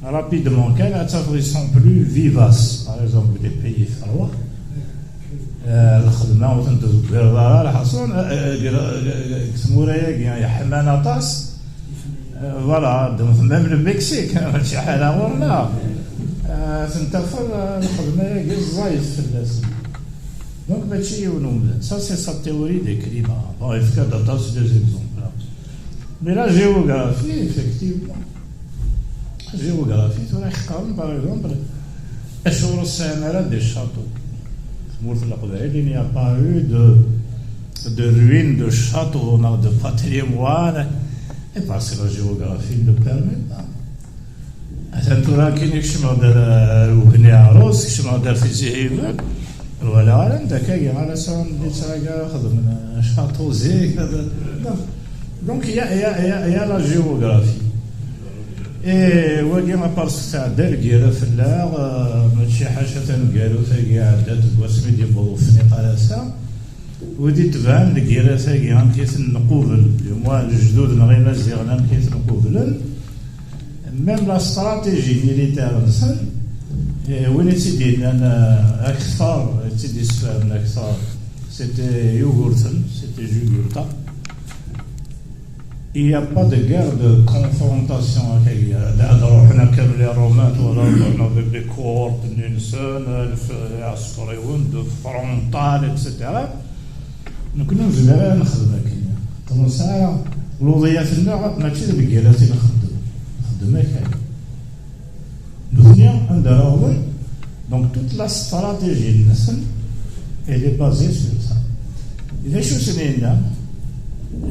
rapidement kan, ad tafeḍ, ils sont plus vivaces. Par exemple, les pays trois, eh, lxedma ur ten-tdeggireḍ ara, lḥaṣun, eh, eh, deg, deg, deg tmura-agi yeḥman aṭas, eh, voilà, ddmet même le Mexique, mačči ḥala ɣur-neɣ. Eh, ten-tafeḍ, eh, lxedma-agi ẓẓayet fell-asen. Donc, mačči yiwen umdan. Ça, c'est sa théorie des climats. Bon, yefka-d aṭas des exemples. Mais la géographie, effectivement, la géographie, tura ḥeqqaren, par exemple, acuɣer ur sɛin ara des châteaux? Tmurt n Leqbayel, il n'y a pas eu de, de ruines de châteaux, neɣ de patrimoine, et parce que la géographie ne le permet pas. Atan tura akin kecmeɣ-d ar, ar Ugni Ɛrus, kecmeɣ-d ar Tizi Hibel, ur walaɣ ara anda akka ara sɛun littseɛ-agi ara xedmen château zik. Donc, il y a, il y a, il y a, il y a la géographie. Et wagi, à part ça, tɛedda lgirra fell-aɣ, euh, mačči ḥaca taneggarut-agi iɛedda deg wasmi d-yewweḍ ufniq ar ass-a. Wid itebɛen lgirra-agi, amek i ten-nqubel, du moins lejdud-nneɣ imaziɣen, amek i ten-qublen, même la stratégie militaire-nsen, eh, win i tt-id-yennan, eh, akter, i tt-id-yessefranen akter, c'était Yugurten, c'était Jugurtha. Il n'y a pas de guerre de confrontation, akkagi. Ad, ad ruḥen akka les Romains, tura ad ruḥen avec des cohortes nni-nsen, alef iɛsekriwen de frontal, et cetera. Nekkni ur nezmir ara ad nexdem akken. Ur nesɛi ara, luḍiyat-nneɣ mačči d lgirrat i nxeddem. Nxeddem akka. Nutni, anda ara awḍen, donc toute la stratégie-nsen, elle est basée sur ça. D acu sen-yenna?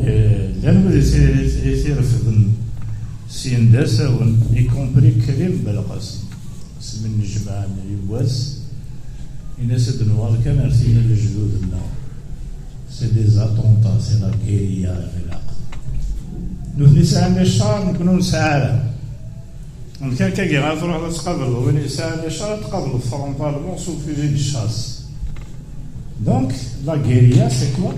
Eh, llan wid i t-, i t-irefden syin d asawen, y compris Krim Belqasem. Asmi nnejmaɛen yiwwas, in-as ad nuɣal kan ar tin n lejdud-nneɣ. C'est des attentats, c'est la guérilla, ilaq. Nutni sɛan les chars, nekkni ur nesɛi ara. Amek akkagi ara truḥeḍ ad tqableḍ win yesɛan les chars, ad tqableḍ frontalement sous fusil de chasse? Donc, la guérilla, c'est quoi?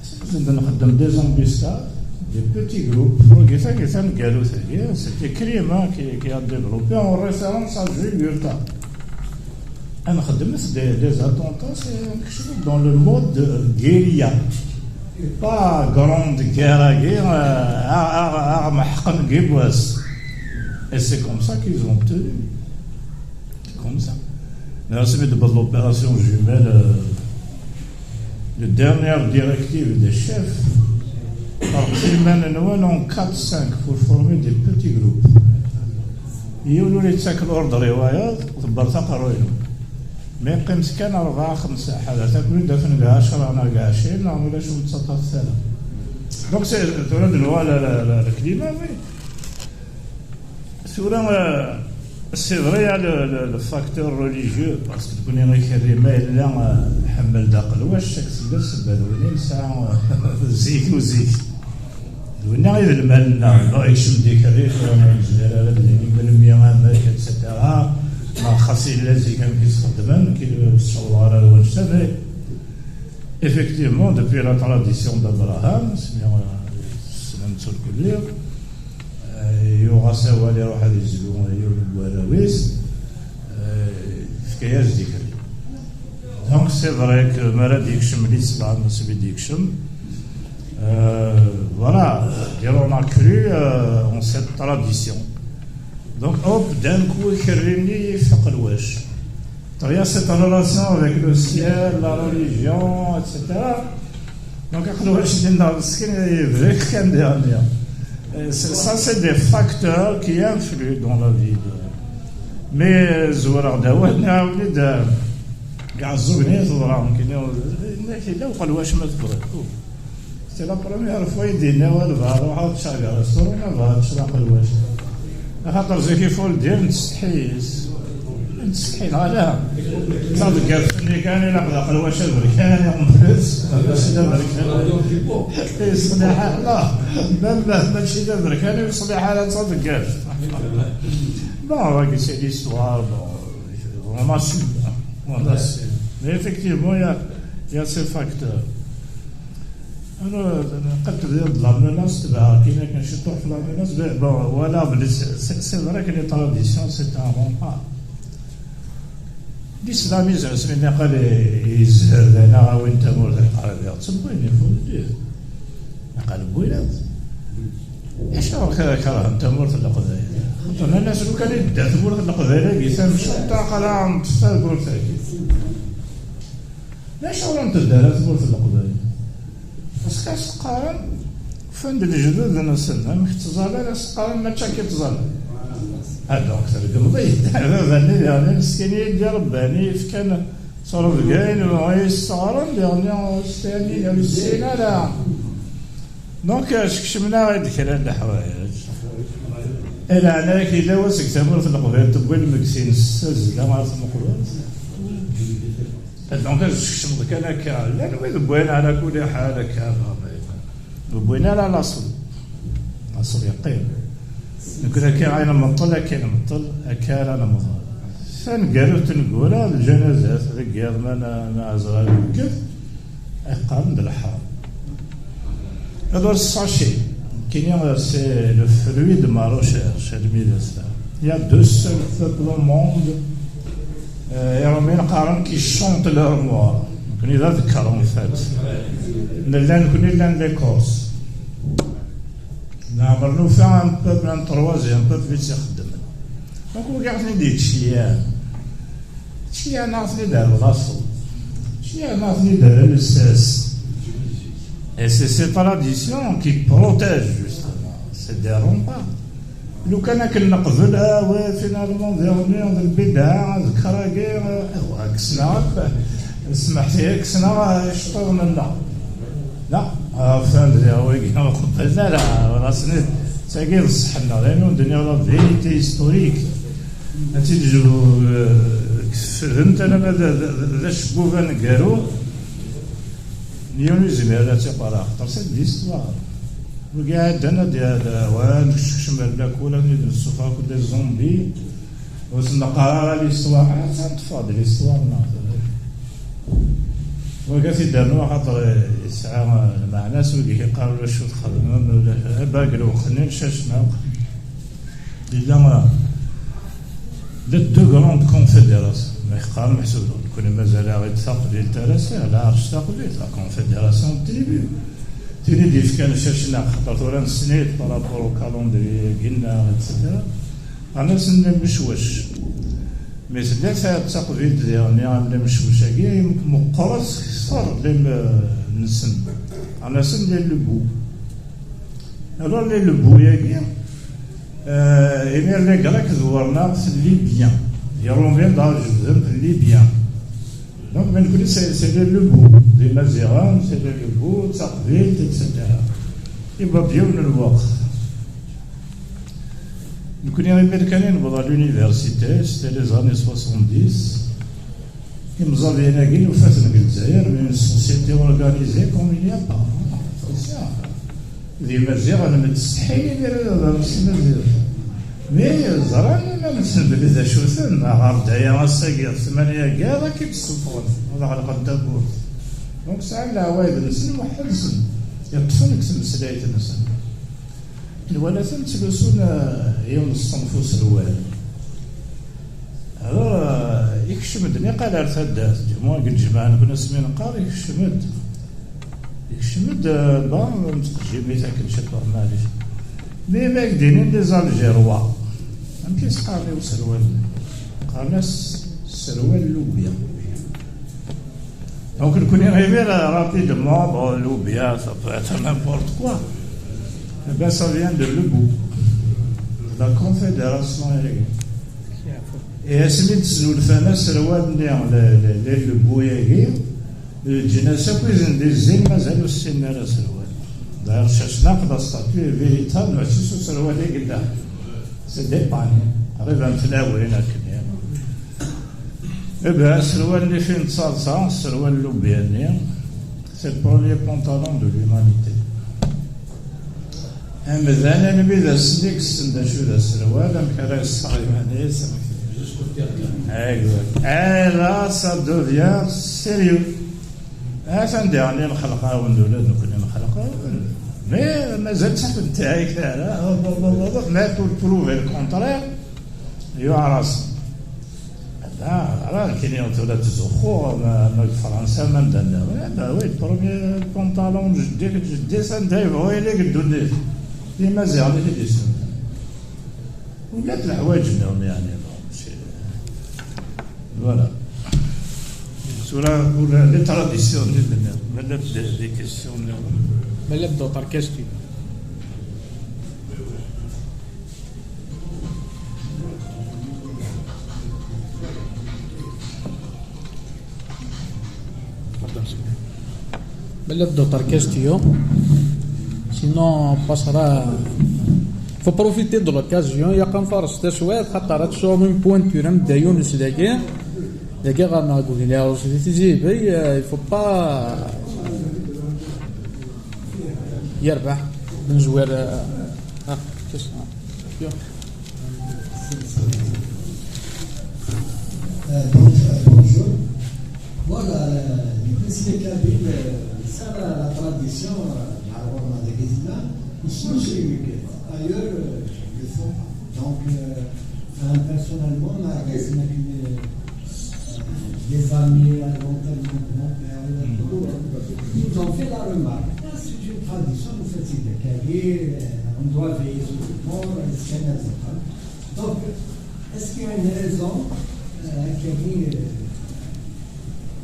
C'est que nxeddem des embuscades, des petits groupes. Wagi, tagi, taneggarut-agi, c'est des crimes, hein, qui, qui a développé en référence à Jugurtha. Ad nxeddmet des, des attentats, c'est dans le mode guérilla. Pas grande guerre-agi, euh, à, à, à, à, et c'est comme ça qu'ils ont tenu. C'est comme ça. Merci de l'opération jumelle, euh, la dernière directive des chefs. Alors, c'est maintenant en quatre cinq pour former des petits groupes. Yiwen ur yettak l'ordre i wayeḍ, ḍebber taqerruy-nwen. Mi qqimet kan rebɛa, xemsa, ḥader takuni d afen deg ɛecra neɣ deg ɛecrin, neɣ ulac ur nettaṭṭaf ara. Donc, c'est, tura d-nuɣal ar, ar, ar, ar le climat, oui. Tura, euh, c'est vrai, il y a le, le, le facteur religieux, parce que nekkni ikerri ma yella, euh, nḥemmel-d aqelwac, ad k-tella ssebba d win i nesɛa, euh, zik u zik. D winna i d lmal-nneɣ. Bon, yekcem-d ikerri, tura ur nezmir ara ad nini melmi, amek, et cetera. Neɣ xas yella zik amek i t-xeddmen, nekk ur ssawḍeɣ ara ar wannect-a, mais effectivement, depuis la tradition d'Abraham, asmi, euh, ssnen-tt irkelli, euh, yuɣ-as awal iruḥ ad yezlu yiwen n warraw-is. Yaz d-ikerri. Donc, c'est vrai que mi ara d-yekcem l'islam, c'est bien d-yekcem. Euh, voilà, et on a cru euh, en cette tradition. Donc, hop, d'un coup, ikerri-nni yeffeq lwac. Il y a cette relation avec le ciel, la religion, et cetera. Donc, aql-aɣ acḥal n meskin yebda kan diɣenni. Euh, c'est- Ça, c'est des facteurs qui influent dans la vie. De... Mais euh, tzewreɣ-d awal, nniɣ-awen-id, euh, yeɛẓugen i teḍra, nekkini, nniɣ-ak yella uqelwac ma tebɣiḍ. C'est la première fois i d-yenna walbeɛḍ ruḥ ad teččeɣ deg restaurant, ma bɣa ad teččeɣ aqelwac. Axaṭer zik ifuldir nettsetḥi yes. Nettsetḥi neɣ ala? Taḍeggalt-nni kan ilaq d aqelwac aberkan, en plus, mačči d aberkan. Yeṣliḥ, non, même mačči d aberkan, ur yeṣliḥ ara d taḍeggalt. Bon, wagi c'est l'histoire, bon, on assume, on assume. Mais effectivement, il y a, il y a ces facteurs. Alors, qed tebdiḍ d la menace, tebɛeɣ kan akken ciṭuḥ f la menace, ben, bon, voilà, mais c'est, c'est, c'est vrai que les traditions, c'est un rempart. L'islam, izers mi niqal yezher d ayen aɣ-awin tamurt, lqaɛida, ttewwin ifuldir. Niqal wwilat. Acuɣer kerhen tamurt n Leqbayel? Xaṭer nnan-as, lukan i d-tedda tmurt n Leqbayel-agi tamcumt, aql-aɣ neṭṭef tagurt-agi. D acu ur nteddu ara tmurt n Leqbayel? Parce que as-qqaren, ufan-d lejdud-nsen, amek ttẓallan, as-qqaren, mačči akka i ttẓallan. Ah, donc, tregmeḍ-iyi-d. Baba-nni diɣen, meskin i yi-d-irebban, i yefkan ttrebga, i yesseɣren, diɣen, s tayri, ur yessin ara. Donc, skecmen-aɣ-id kra n leḥwayeǧ. Laɛnaya-k, yella wass deg tamurt n Leqbayel tewwi lmegtin s tazzla ɣer tmeqbert. Donc, ad teskecmeḍ kan akka. Llan wid wwin ɛla kulli ḥal akka, ur wwin ara laṣel. Laṣel yeqqim. Nekk d akka ay nmeṭṭel, akka ay nmeṭṭel, akka ara nemḍel. Taneggarut n tneggura, lǧanazat, deg yiḍ ma n-, n-, azrar yekkef, ay qqaren d lḥram. Alors, sachez, nekkini, c'est le fruit de ma recherche, almi d ass-a. Il y a deux seuls peuples au monde, euh, i Romains qqaren, qui chantent leur mort. Nekkni d adekker, en fait. Nella nekkni llan les Corses. Neɛmer nufa un peuple, un troisième peuple i tt-ixeddmen. Donc, wigi ɣer-ten-id-yeččeyyan. Ttceyyan-aɣ-ten-id ar laṣel. Ttceyyan-aɣ-ten-id ar lsas. Et c'est ces traditions qui protègent, justement. C'est des remparts. Lukan akken neqbel, ah ouais, finalement, d irmi, d lbidɛa, d kragi, ah, kksen-aɣ akk, smeḥt-iyi, kksen-aɣ iceṭṭiḍen-nneɣ. La, ah, ufan-d diɣ wigi ur qebblen ara, ur asen-id, tagi d ṣṣeḥ-nneɣ, d ayen ur d-nniɣ la vérité historique. Ad tt-id-jbu, eh, kefdent alamma d, d, d, d acebbub aneggaru. Yiwen ur yezmir ad tt-iqer, axaṭer c'est de l'histoire. Wigi iɛeddan ad d-, ad d-, wa, nekcekcem ar lakul, ad d-nessufeɣ akk des zombies. Ur sen-neqqar ara l'histoire, ah, ṭṭfeɣ-d l'histoire, neɣ. Wagi ad t-id-rnu, axaṭer yesɛa lmeɛna-s, wigi iqqaren ulac ur txedmem, ulac, eh, bag lweqt-nni, ncacem akk. Yella, eh, les deux grandes confédérations. Ma yeqqar meḥsub, nekkni mazal-aɣ-id taqbilt ara s-, lɛerc taqbilt, la confédération de tribus. Tin i d-yefkan cacna, xaṭer tura nessen-it par rapport au calendrier-agi-nneɣ, et cetera. Ɣer-asen lemcewwec. Mi tella ta-, taqbilt diɣen am lemcewwec-agi, meqqret kter lem-, nsen. Ɣer-asen les Lebous. Alors, les Lebous-agi, euh, imir les Grecs dewwren-aɣ-d Libyen. Iṛumyen dɣa jebden Libyen. Donc, mais nekkni, c'est, c'est les Lebous. D Imaziɣen, c'est les Lebous, d taqbilt, et cetera. Iwwa-d yiwen n lweqt. Nekkni imir kan i newweḍ à l'université, c'était les années soixante-dix. Imẓabiyen-agi nufa-ten deg Lezzayer, mais une société organisée comme il n'y a pas. D Imaziɣen, nettsetḥi imi ara d-hḍren s tmaziɣt. Mi ẓran iman-nsen belli d acu-ten, ɣer daya ass-agi, ɣef tmanya-agi, ad k-id-ssufɣen, ad ɣelqen tawwurt. Donc, sɛan leɛwayed-nsen, weḥḥed-nsen, yeṭṭfen deg tmeslayt-nsen. Nwala-ten ttlusun, eh, yiwen n ṣṣenf userwal. Alors, euh, ikcem-d niqal ar taddart, du moins deg lǧemɛa nekni asmi neqqar ikcem-d. Ikcem-d, euh, bon, nettqejjim-it akken ciṭuḥ, maɛlic. Mais ma ak-d-inin les Algérois, amek i s-qqaren i userwal? Qqaren-as serwal lubya. Donc, nekkni imir, rapidement, bon, lubya, ça peut être n'importe quoi. Eh ben, ça vient de lebou. La confédération, elle est. Et asmi d-snulfan aserwal-nni, le, le, le, lebbu-agi, ǧǧan-as akk izen di zzin, mazal ur ssinen ara aserwal. D'ailleurs, cherche-, naqed astatut véritable, mačči s userwal i yella. C'est des pagnes, qrib am tlawin akken. Eh ben, aserwal-nni fin d taḍsa, aserwal n lubya-nni, c'est le premier pantalon de l'humanité. Amdan, almi d ass-nni i yessen d acu d aserwal, amek ara yesseɣ iman-is, amek. Exact. Et là, ça devient sérieux. Atan diɣen i nxelq-awen-d, ula d nekkni nxelq-awen. Mais mazal ttafent-ak ara, mais pour prouver le contraire, yuɛer-asen. Ah, ara nekkini tura ttzuxxuɣ, ma, ma deg Fransa, ma anda nniḍen. Eh ben oui, le premier pantalon n jeddi, jeddi-s anda yebɣu yili deg ddunit. D Imaziɣen i t-id-yessunɣen. Ula d leḥwayeǧ nniḍen, yeɛni, bon, c'est, voilà. Tura, ula d tradition i d-nniḍen, ma d des, des questions nniḍen. Ma la d'autres questions. Bella d'autres questions. Sinon, on passera. Faut profiter de l'occasion. Il y a quand même force de souhait. Xaṭer ad tesɛum une pointure am Dda Yunes dagi. Dagi ɣer Nagugli, alors, c'est easy, euh, il faut pas. Yerbeḥ. Nezwir, euh, ah, qu'est-ce que. Euh, donc, euh, bonjour. Voilà, euh, les Kabyles, euh, ça, la, la tradition, euh, la Roma de Guizna, ils sont chez les Muquettes. Ailleurs, euh, ils le font pas. Donc, euh, euh, personnellement, ma Guizna, euh, des amis, à l'enterrement de mon père, ils nous ont fait la remarque. Ah, c'est une tradition, vous faites des Kabyles, euh, on doit veiller sur le mort, euh, c'est un exemple. Donc, est-ce qu'il y a une raison, euh, qui a mis, euh,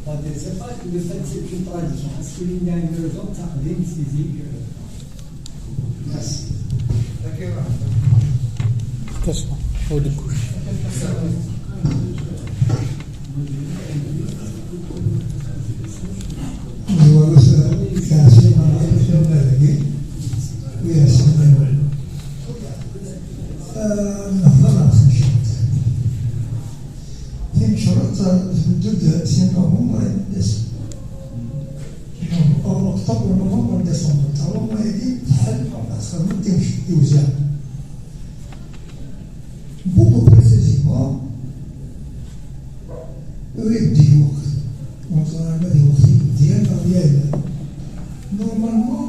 pas de, c'est pas le fait que c'est une tradition. Est-ce qu'il y a une raison, ça arrive, c'est dit que, euh, merci. Question. Au début. Voilà, c'est la question de la vie. Oui, c'est la vie. Nehḍer ɣef tmecreḍt. Timecreḍt tbeddu-d si Nuvember ay d-asen. Octobre, November, December. Ṭawama-agi tḥel ɣef txedmeḍ timec-, tiwziɛ. Beaucoup précisément, ur ibeddi lweqt. Ur neẓri ma d lweqt i ibeddi neɣ yal. Normalement,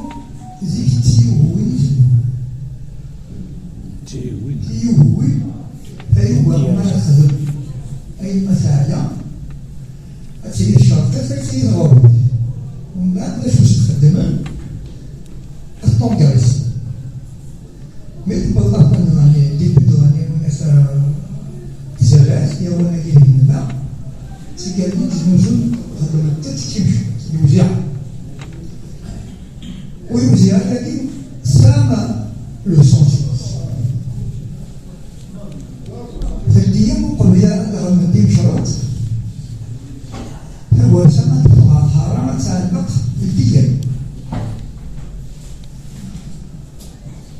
zik d tiyuhwin i teddu. Tiyuhwin. Tiyuhwin, tayuga ma texdem ayen ma teɛya, ad tili tcerqet, ad tili tɣurwet. Umbeɛd d acu s-txeddmem? Ad ṭṭungris. Mi tewweḍ la fin de l'année, début de l'année, win ass-a tzerreɛ, yawan-agi d nnda, seg almi d-znuzen xedment-tt timceḍt, lewziɛa. U lewziɛa-agi tesɛa le sens-ines. Teldi-am uqbel ara d-ɣelmen timceḍt, tagersa ad teffeɣ ɣer lḥara ad tɛelleq teldi-am.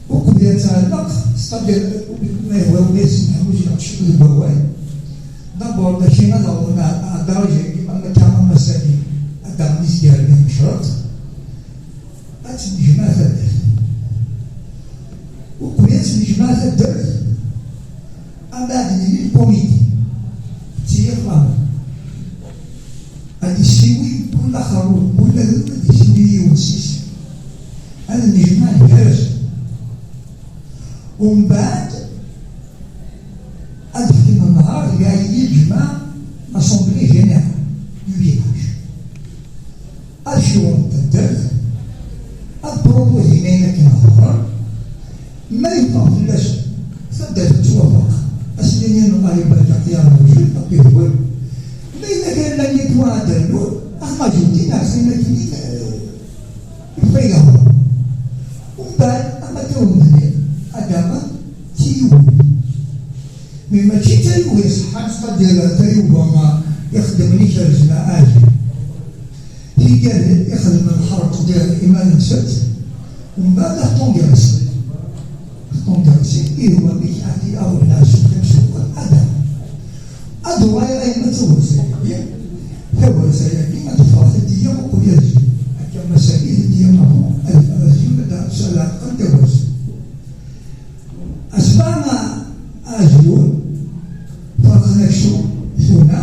Uqbel ad tɛelleq, c'est-à-dire, ma yehwa ula-s neḥwaǧ neɣ tcekku deg wawal, d'abord, mačči ad awḍen ɣer, ɣer daraja-agi, ma akka am ass-agi, ad d-aɣen izgaren imecreḍ, ad tt-nejmeɛ taddart. Uqbel ad tt-nejmeɛ taddart, Ambeɛd nili lkumiti, d tiyexlamen. Ad yessiwi kul axerrub, kul adum ad yessiwi yiwen s-is. Ad nejmeɛ gar-asen. Umbeɛd, ad d-fken nnhar, deg ɛid, Tal ama tawendni ad aɣen tiyugi. Mi mačči d tayugi ṣeḥḥan, ttqadir tayuga ixeddmen ikerzen aɛli. Tigal ixedmen lḥerq d iman-nsent, umbeɛd ad ṭungirsen. Ṭungirsen, ihi wamek ad iɣulen ar ssuq imsuqen ad aɣen. Ad uɣaleɣ ayen ma d tagersa-agi, tagersa-agi ad teffeɣ tiddi-a uqbel ad zun. Akka ma sali tiddi-a mahu, ad teffeɣ ad zun, ad aɣ-tsala qqen tagersa. Asma azul, ferqen aksum, tuna,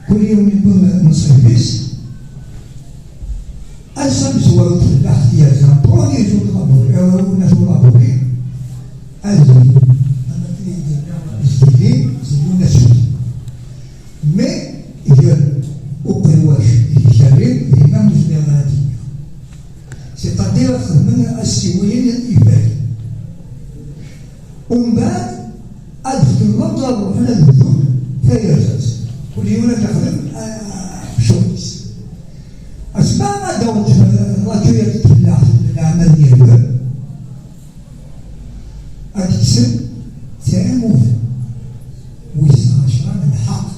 kul yiwen yewwi nṣib-is. Ass amezwaru tfellaḥt yerza, premier jour de labori, euh, de labori, azul, ama tili zellun asut. Mais, gar uqelwac d ikerri, dinna ur zmireɣ ara ad d-iniɣ. C'est-à-dire, xedmen assiwel iberri. Umbeɛd, ad fken l'ordre ad ruḥen ad bdun tayarzat. Kul yiwen ad yexdem, ah, ccɣel-is. Asma ad d-awen-d la cueillette n tfellaḥt n leɛmal n Yirden, ad d-kksen tamuda. Wis ɛecṛa n lḥeqq.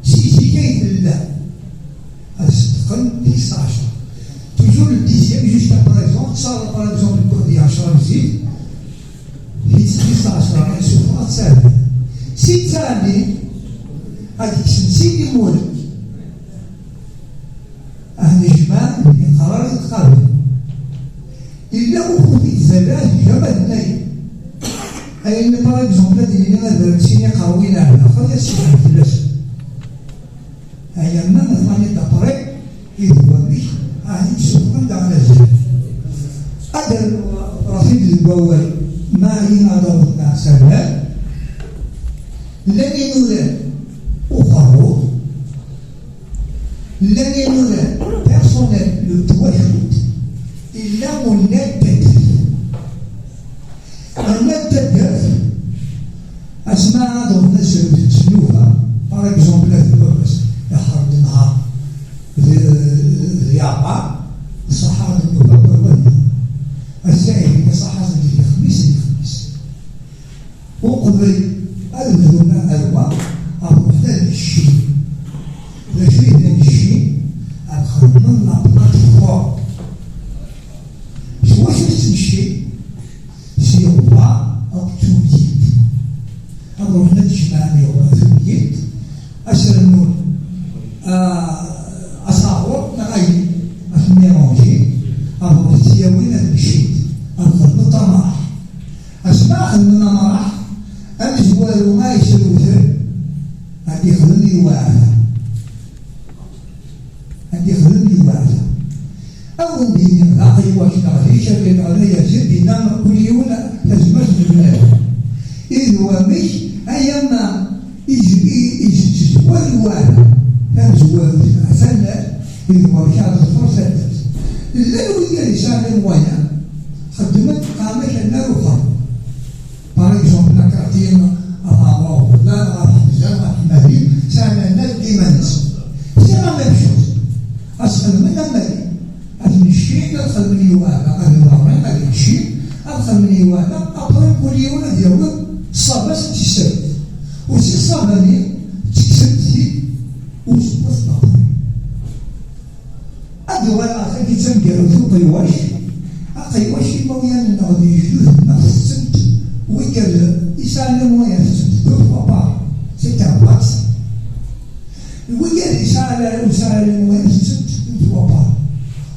Si zik ay tella. Ad ṣeddqen tis ɛecṛa. Toujours le dixième jusqu'à présent, ttṣareɣ, par exemple, lkun di ɛecṛa n zik, di tis ɛecṛa, ad suffɣeɣ ttɛebbi. Si ttɛebbi, ad kksen sin imurek. Ad nejmeɛ iqrar i tqabil. Illa ukud i tzerreɛ deg amadnay. Ayen, par exemple, ad d-nini ad rren sin iqerwiyen ar daxel, ad sefhem fell-asen. Aya ma atan d'après i d wamek ad d-sufɣen daɣen azal. Ad d-rreɣ-t-id deg wawal, ma ayen ad awḍen aserwal, llan inurar uqerru, llan inurar personnel n twacult, illa unnar n taddart. Unnar n taddart, asma ad uɣen asrut n tnufa, par exemple, ad baba-s iḥerr-d nnhar d, d yaɛbar, ṣaḥa d nnufa n wawal. Ass-a, ihi, ṣaḥa d lexmis, d lexmis. Uqbel ad bdun aɛerwa, ad ruḥen ad nečči. D acu i d anečči? Ad xedmen la plateforme. S wacu tettnecci? S yiɣebbar akked tumgilt. Ad ruḥen ad d-jemɛen yiɣebbar tumgilt, ad s-rnun, ah, asaɣur neɣ ayen, ad ten-miranji, ad ruḥen ad t-yawin ad neččint, ad xedmen tamraḥ. Asma xedmen amraḥ, amezwaru ma yesrewten, ad yexdem lweɛda. Ad yexdem lweɛda. Ad wen-d-iniɣ, d aqelwac neɣ d icerri neɣ d ayazi, dinna kul yiwen tazmert n bnadem. I d wamek, ay ama iz-, i-, iztezwar lweɛda tamezwarut neɣ tannalt, i d wamek ara teḍfer taddart. Llan wigad yesɛan les moyens, xeddmen qqaren-ak annar uxxam. Par exemple, la cantine, ɣer Ṛebla, ɣer Ḥemza, ɣer Ḥmadi, sɛan annar n yiman-nsen. C'est la même chose. Ad xedmen amali. Ad neččin, ad xedmen i waɛda, ad iḍerrin, ad neččin, ad xedmen i waɛda, après kul yiwen ad yawi ṣṣaba-s d tissabt. U si ṣṣaba-nni, ttekksen-t-id, u sewwet baṭel. Ad uɣaleɣ ɣer tagi d tameggarut uqelwac. Aqelwac imawlan-nneɣ d yejduden-nneɣ tetten-t wigad yesɛan les moyens, tetten-t deux fois par an. C'est un vaccin. Wigad yesɛa la, ur yesɛi ara les moyens, tetten-t une fois par an.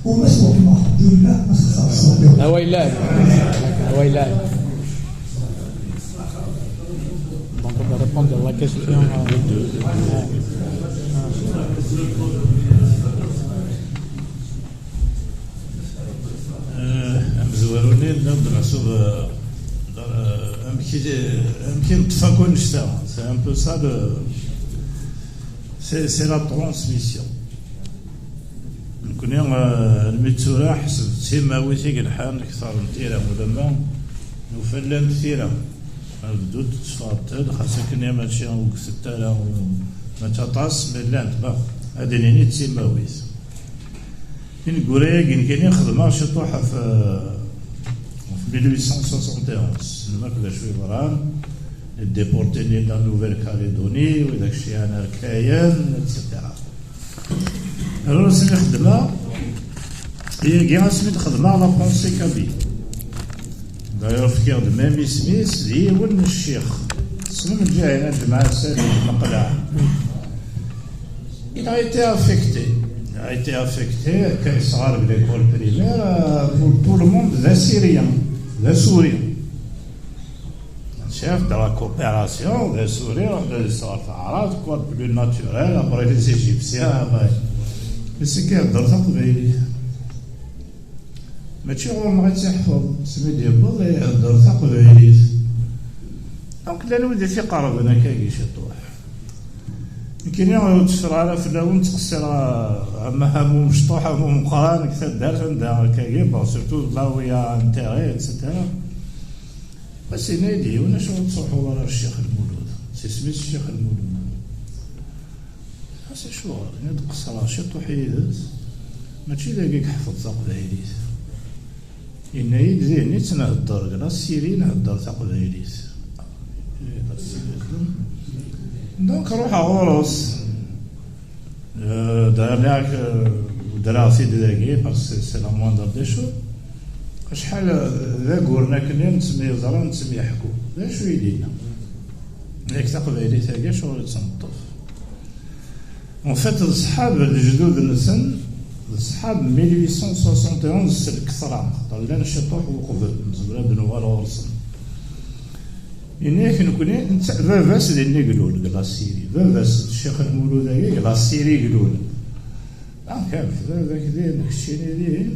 U ma s weḥma, alḥemdulillah, ma s xeṣṣer ṣṣabir. Awaylan. Awaylan. Donc, on peut répondre à la question, euh, euh, amezwaru-nni, nniɣ-d meḥsub, euh, euh, amek i, amek i neṭṭef akk annect-a. C'est un peu ça le, c'est, c'est la transmission. Nekkni, eh, almi d tura, ḥseb d timawit i yelḥan kter n tira, ulamma nufa llant tira. Ad bdunt tteffɣent-d, xas akken mačči ugtent ara, mačči aṭas, ma llant, bah, ad nini d timawit. Ineggura-agi nekkini xedmeɣ ciṭuḥ ɣef, ɣef mil huit cent soixante et onze. Tessnem akk d acu yeḍran, les déportés-nni de la Nouvelle-Calédonie, widak cciyɛa n Arkayen, et cetera. Alors, asmi xedmeɣ, yagi asmi d-xedmeɣ la pensée kabyle. D'ailleurs, fkiɣ-d même isem-is d yiwen n ccix. Tessnem Lǧahina Ǧemɛa Sali Meqleɛ. Il a été affecté. Il a été affecté, quand il sera de l'école primaire, euh, pour tout le monde, d Assyrien, d Asuri. Chef de la coopération, d Asuri, d Asuri, quoi de plus naturel, après les Égyptiens, après. Mais c'est que dans le Mačči ɣur-neɣ i tt-iḥfeḍ, asmi d-yewweḍ ihedder taqbaylit. Donc, llan wid i t-iqerben akkagi ciṭuḥ. Nekkini ur tteffreɣ ara fell-awen, ttqeṣṣireɣ, ama am umecṭuḥ, am umeqqran, deg taddart anda akkagi, bon, surtout là où il y a intérêt, et cetera. Bas yenna-yi-d yiwen, acuɣer ur tettruḥuḍ ara ar Ccix Lmulud? S isem-is Ccix Lmulud. Ɣas acuɣer? Ini-d qeṣṣreɣ ciṭuḥ yid-s, mačči dagi i yeḥfeḍ taqbaylit. Yenna-yi-d dihin i tt-nhedder, deg la Syrie nhedder taqbaylit. Donc ruḥeɣ ɣur-s. Euh, d'ailleurs, euh, ddreɣ-t-id dagi, parce que c'est la moindre des choses. Acḥal, euh, d ayyuren akken i nettemyeẓra, nettemyeḥku. D acu i d-yenna? Yak taqbaylit-agi acuɣer i tt-neṭṭef? En fait, d ṣṣḥab n lejdud-nsen, d ṣṣḥab mil huit cent soixante et onze s lketṛa, xaṭer llan ciṭuḥ uqbel, nezmer ad d-nuɣal ɣur-sen. Yenna-yak nekkni, netta, baba-s dinna i ilul, deg la Syrie. Baba-s, Ccix Lmulud-agi, deg la Syrie i ilul. Ah, amek baba-k din, keččini din?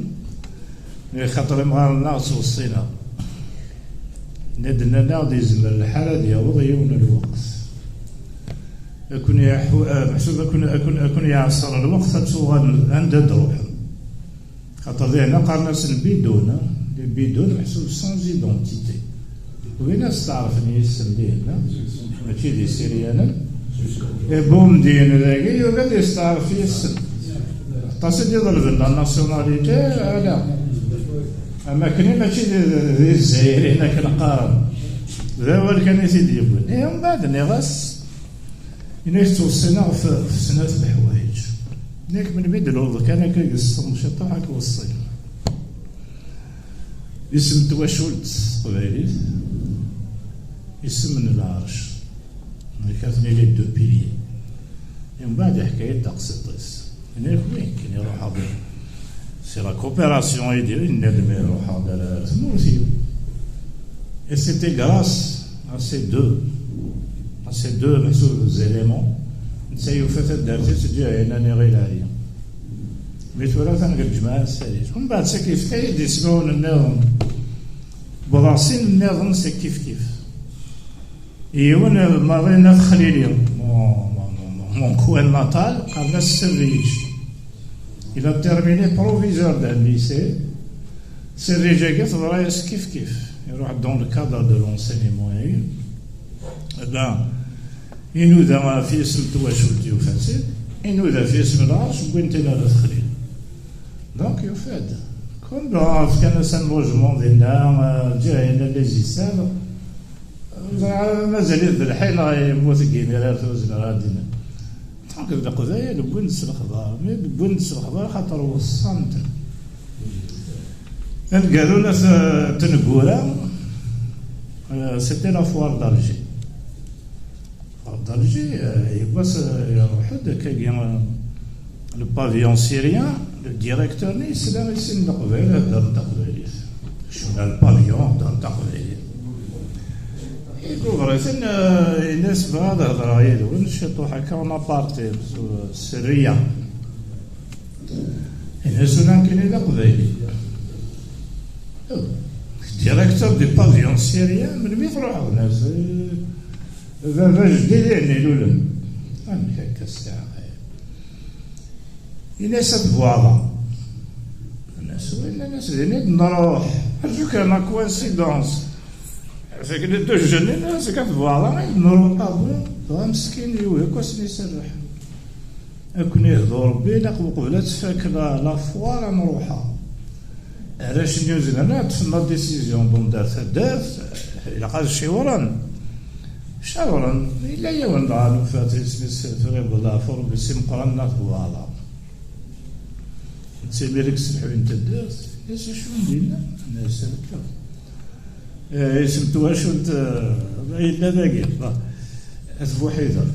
Xaṭer imɣaren-nneɣ ttweṣṣin-aɣ. Nna-d, nnan-aɣ-d yezmer lḥal ad yaweḍ yiwen n lweqt. Ad ken-yeḥu-, eh, meḥsub ad ken-, ad ken-, ad ken-yeɛṣer lweqt ad tuɣalem anda d-truḥem. Xaṭer dihin qqaren-asen bidun, eh? Les bidun meḥsub sans identité. Win ad steɛṛfen yis-sen dihin, eh? Mačči d Isiryanen. Eh, Bumedyen dagi yugi ad yesteɛṛef yis-sen. Aṭas i d-iḍelben la nationalité, ala. Am akken mačči d, d, d Izzayriyen akken qqaren. D awal kan i t-id-yewwin. Ihi mbeɛd nniɣ-as, Ini-ak ttweṣṣin-aɣ f, f snat leḥwayeǧ. Ini-ak melmi d-luleḍ kan akka deg ssem ciṭuḥ ad k-weṣṣin. Isem n twacult s teqbaylit, isem n lɛerc. Nekk atni les deux piliers. Mbeɛd iḥka-yi-d taqsiṭ-is. Ini-ak wi, nekkini ruḥeɣ d, c'est la coopération i d-, yenna-d mi ruḥeɣ-d ar, ar tmurt-iw. Et c'était grâce à ces deux, à ces deux, meḥsub, éléments, netta yufa taddart-is ǧǧiɣ yenna niɣ i lɛali. Mi tura atan deg lǧemɛa n Salit. Mbeɛd seg yefka-yi-d ismawen nniḍen. Wwḍeɣ sin nniḍen, c'est kif kif. Yiwen, euh, Marie Neuf Khalili, mon, mon, mon, mon coin natal, qqaren-as Serrij. Il a terminé proviseur d'un lycée. Serrij-agi teḍra-yas kif kif. Iruḥ dans le cadre de l'enseignement. Eh ben, inuda ɣef yisem n twacult, yufa-tt-id. Inuda ɣef yisem n lɛerc, wwin-t-in ar At Xlil. Donc, yufa-d. Comme, bon, fkan-as un logement dinna, euh, ǧǧiɣ yenna les Issabes. Ẓriɣ mazal-it d lḥila, yemmut deg imirar, ur zmireɣ ad d-iniɣ. Donc, d Leqbayel wwin-d s lexbar, mi wwin-d s lexbar, xaṭer weṣṣan-ten. Aneggaru n at, n tneggura, euh, c'était la foire d'Alger. Foire d'Alger, euh, yiwwas, euh, iruḥ-d akkagi, euh, le pavillon syrien, le directeur-nni yesla i sin n Leqbayel heddren taqbaylit. Kecmen ar le pavillon, heddren taqbaylit. Iguber-iten, euh, yenna-as bɣiɣ ad hedreɣ yid-wen ciṭuḥ akka en aparté, s, s sirriya. Yenna-as ula nekkini d aqbayli. Directeur du pavillon syrien, melmi truḥeḍ? Yenna-as, euh, baba jeddi dihin ilulen. Amek akka ssaɛa? Yenna-as at Buɛḍa. Yenna-as, oui, yenna-as din i d-nruḥ. Acu kan la coïncidence. C'est que les deux jeunes, yenna-as at Buɛḍa i d-nruḥ. Ah bon? Dɣa meskin yugi akk ad sen-iserreḥ. Ad ken-ihdu Rebbi, ilaq uqbel ad tfak la, la foire ad nruḥ. Arrac-nni ur zmiren ara ad ṭṭfen la décision, donc ar taddart, ilaq ad ciwren. Ciwren, yella yiwen dɣa nufa-t isem-is tura yewweḍ ɣef Rebbi, Si Meqqran n At Buɛḍa. Netta imir i yesselḥuyen taddart, is acu n dinna? Nna-as akka. Eh, isem n twacult, eh, yella dagi, bah, At Buḥider.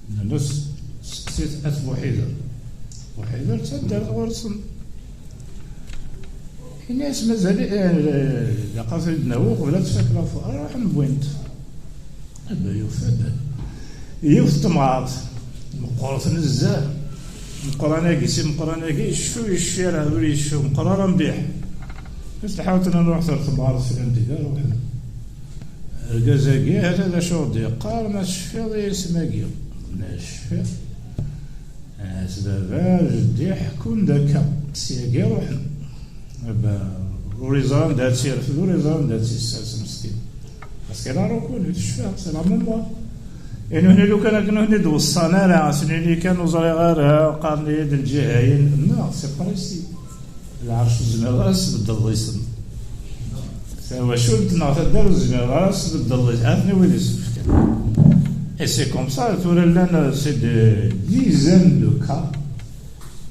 Nnan-as, seqsit At Buḥider. Buḥider d taddart ɣur-sen. Ini-as mazal, eh, ilaq ad t-id-nawi uqbel ad tfak la foire, ruḥen wwin-t. Anda yufa-d yiwet n temɣart meqqret nezzeh. Meqqran-agi, Si Meqqran-agi, icfu, icfi ara ur icfu, meqqer ara mliḥ. Is tḥawet nruḥ ar temɣart flan tga, ruḥen. Argaz-agi, hata d acu ɣ-d-yeqqar, ma tecfiḍ i yisem-agi? Nna cfiɣ. As baba, jeddi ḥekkun-d akka, syagi ruḥen. Baba, ur iẓri anda ad tt-yerfed, ur iẓri anda ad tt-yessers meskin. Parce que la reconnu, tecfa, c'est la mémoire. Inuhni lukan akken ur ten-id-weṣṣan ara, as-nini kan ur ẓriɣ ara, qqaren-iyi-d lǧihayen. Non, c'est précis. Lɛerc ur tezmireḍ ara ad s-tbeddleḍ isem. Tawacult neɣ taddart ur tezmireḍ ara ad s-tbeddleḍ isem. Atni wid i s-fkan. Et c'est comme ça, tura llan, c'est des dizaines de cas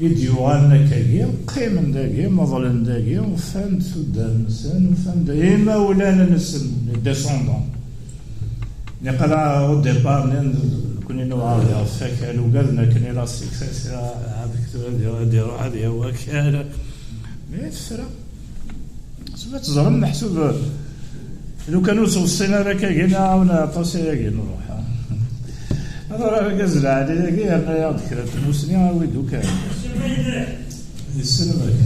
i d-yuɣalen akkagi, qqimen dagi, meḍlen dagi, ufan-d tuddar-nsen, ufan-d imawlan-nsen, les descendants. Niqal au départ, nnan-d, nekkni newɛer ɣef wakal, ugaden akken i la succès, ad tura ad iruḥ ad yawi akal. Mais tefra. Sma teẓrem, meḥsub, lukan ur s-weṣṣin ara akkagi, nɛawen aṭas ayagi nruḥ. Ad ɣer argaz lɛali-agi, yerna-yaɣ-d kra n tmusni, awi-d ukan. Yesselmek.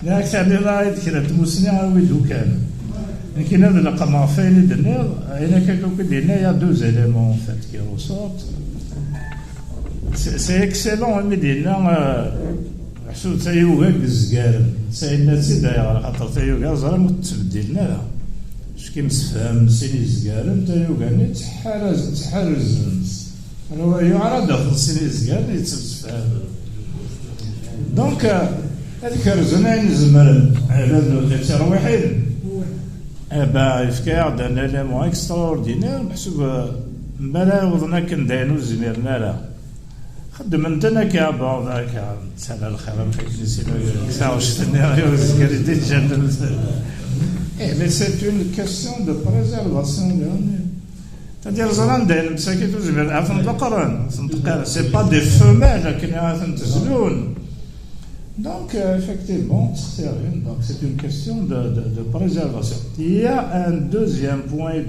Nniɣ-ak, terniḍ-aɣ-id kra n tmusni, awi-d ukan. Nekkini ad leqqmeɣ ɣef wayen i d-tenniḍ, ayen akka akk i d-yenna, il y a deux éléments, en fait, qui ressortent. C'est, c'est excellent, imi d-yenna, euh, meḥsub tayuga deg yezgaren. Netta yenna-tt-id ayɣer, axaṭer tayuga, ẓran ur ttbeddilent ara. Acku msefhamen sin yezgaren, tayuga-nni ttḥarazen, ttḥerrizen. Yuɛer ad d-afeḍ sin yezgaren yettemsefhamen. Donc, euh, ad kerzen ayen zemren, ala d tirwiḥin. Eh ben, yefka-yaɣ-d un élément extraordinaire, meḥsub, euh, mi ara awḍen akken d ayen ur zmiren ara. Xeddmen-ten akka, bon, akka, ttala lxir, am akken i sin, taɣect-nni, ur zgir i d-iǧǧan. Eh, mais c'est une question de préservation, c'est-à-dire, ẓran dayen msakit ur zmiren ad ten-ḍeqqren, ad ten-ḍeqqren. C'est pas des femelles akken i ad ten-tezlun. Donc, euh, effectivement, donc c'est une question de, de, de préservation. Il y a un deuxième point, d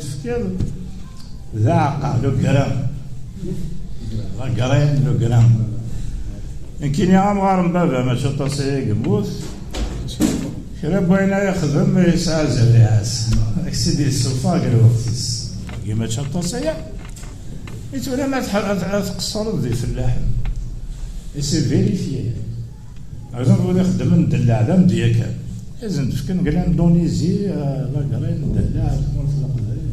aɛeqqa, le grain. La graine, le grain. Nekkini amɣar n baba, mačči aṭas aya yemmut. Kra n wayen ara yexdem, yesɛa azal-is. Ak-tt-id-yessuffeɣ deg lweqt-is. Wagi mačči aṭas aya. I tura ma tḥ-, ad, ad tqeṣṣreḍ di fellaḥen. Et c'est vérifié. Par exemple, wid ixeddmen ddellaɛ d amedya kan. Ad sen-d-fken deg l'Indonésie, euh, la graine, ddellaɛ, tmurt n Leqbayel.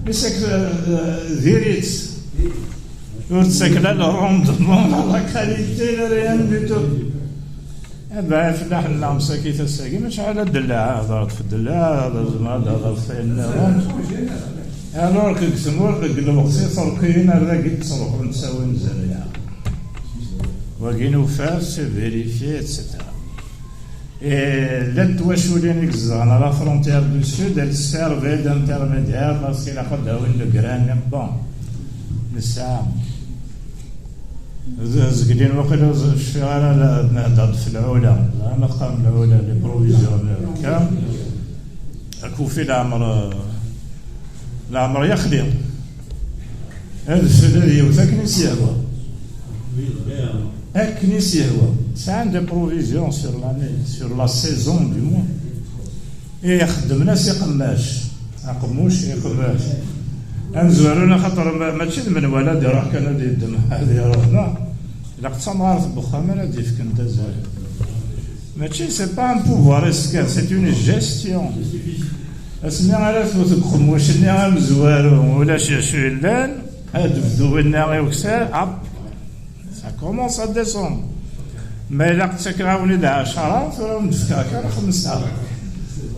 Mais c'est que, euh, diri-tt. Ur ttaken la le rendement, la qualité, la rien du tout. Aba, ifellaḥen-nneɣ msakit ass-agi, mačči ala ddellaɛ, hedṛet f ddellaɛ, ad zemreɣ ad hedṛeɣ f wayen nniḍen. Alors que deg tmurt, deg lweqt i terkiyin ar dagi i yettruḥun ttawin zzerriɛa. Wagi nufa-t, c'est vérifié, et cetera. Et llant twaculin i izedɣen à la frontière du sud, elles servaient d'intermédiaire parce qu'il ilaq ad d-awin le grain. Bon, nesɛa. Zeglin waqila ur cfiɣ ara la, nehder-d f lɛula. Ẓran ad qqaren lɛula, les provisions, akka. Akufi leɛmer, leɛmer yaxli. Adfel ad yewwet akken i s-yehwa. Akken i s-yehwa. Sɛan des provisions sur l'année, sur la saison du moins. I xeddmen-as iqemmac. Aqemmuc, iqemmac. Amezwaru, axaṭer ma-, mačči d menwala ad iruḥ kan ad yeddem, ad iruḥ, neɣ? Ilaq d tamɣart n wexxam ara d-yefken d azal. Mačči, c'est pas un pouvoir, c'est une gestion. Asmi ara tewwet deg uqemmuc-nni amezwaru, ulac acu yellan, Ad bdu winna i ukessar, hop, ça commence à descendre. Ma ilaq ttakeɣ-awen-id ɛecṛa, tura wen-d-fkeɣ kan xemsa.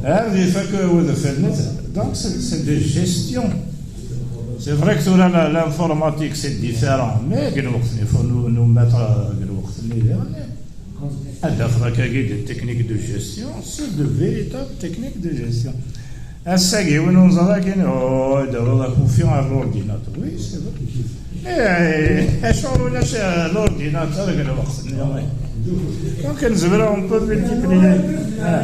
Ad ifak wedfel-nni. Donc, c'est c'est de gestion. C'est vrai que tura la- l'informatique, c'est différent. Mais deg lweqt-nni, faut nous, nous mettre, euh, deg lweqt-nni, ad d-afeɣ akkagi des techniques de gestion, c'est de véritables techniques de gestion. Ass-agi, win ur neẓri akken, oh, ad d-aruḍ akufi ar l'ordinateur. Oui, c'est vrai. Eh, acuɣer ulac, euh, l'ordinateur deg lweqt-nni? Donc, nezmer, on peut multiplier. Ah.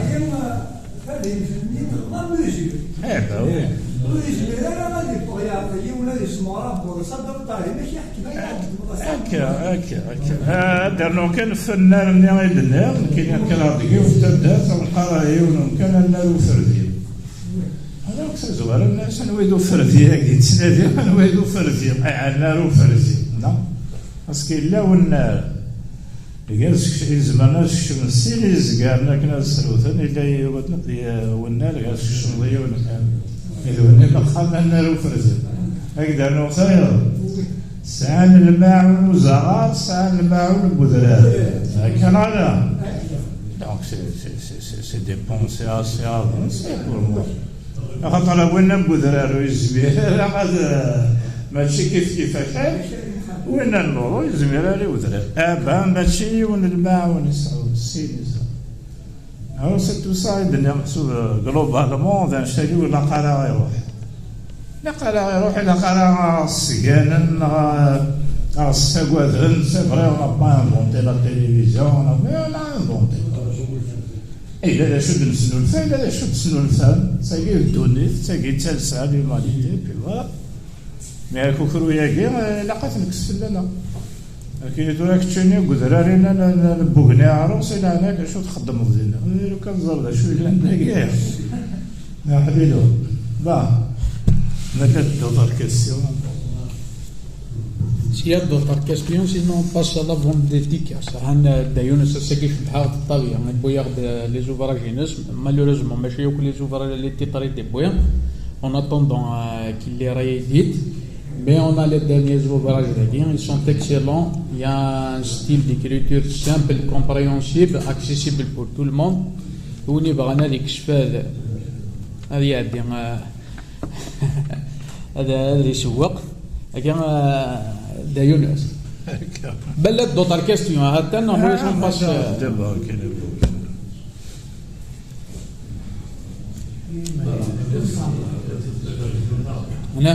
Eh, bah oui. Akka, akka, akka. Ah, ad d-rnuɣ kan ɣef unnar-nni i d-nniɣ, nekkini kkreɣ deg yiwet taddart, nqar yiwen umkan, annar uferdi. Ala, ur tazwara nnas anwa i d uferdi-agi, ttnadiɣ anwa i d uferdi, eh, annar uferdi, non? Parce que yella unnar, gar sekc-, izemren ad sekcmen sin izgaren akken ad srewten, yella yiwen, y-, unnar gar sekcmeḍ yiwen kan. I d win ilaq annar uferdi. Ad k-d-rnuɣ tayeḍ. Sɛan lmaɛun uzaɣar, sɛan lmaɛun n wedrar. Akka neɣ ala? Donc, c'est, c'est, c'est, c'est, c'est des pensées assez avancées pour moi. Axaṭer winna n wedrar ur yezmir ara ad, mačči kif kif akka, winna n l'euro ur yezmir ara i wedrar. Aba, mačči yiwen lmaɛun yesɛu, sin yesɛu. Alors, c'est tout ça i d-nniɣ, meḥsub, euh, globalement, d anect-agi ur ilaq ara iruḥ. Ilaq ara iruḥ, ilaq ara ɣ-sganen, ɣ-, ɣ-ssagaden, c'est vrai, on n'a pas inventé la télévision, on a, mais on a inventé. Yella d acu d-nesnulfa, yella d acu d-tesnulfam. D tagi d ddunit, d tagi d talsa, l'humanité, puis voilà. Mais akukru-agi, eh, ilaq ad t-nekkes fell-aneɣ. Akken tura keččini deg udrar-inna n, n, n Bugni Ɛrus, i leɛnak, acu txeddmeḍ dinna? Eh, lukan ẓer d acu yellan dagi. Ya ḥlilu. Bah, ma tella d'autres questions. S'il y a d'autres questions, sinon on passe à la vente des tickets. Sahan, euh, Dayun, c'est ce qui fait le travail, hein. Bouillard de, les ouvrages, malheureusement, mais je les ouvrages, les titres et des bouillants. En attendant, euh, qu'il les réédite. Mais on a les derniers ouvrages, ils sont excellents. Il y a un style d'écriture simple, compréhensible, accessible pour tout le monde. Win yebɣan ad ikcef ad, ad iɛeddi, euh, ad, ad isewweq. Akka, euh, Dayun. Bella d'autres questions, ha-t-an, on va s'en passer. D'abord, quel est le Hna?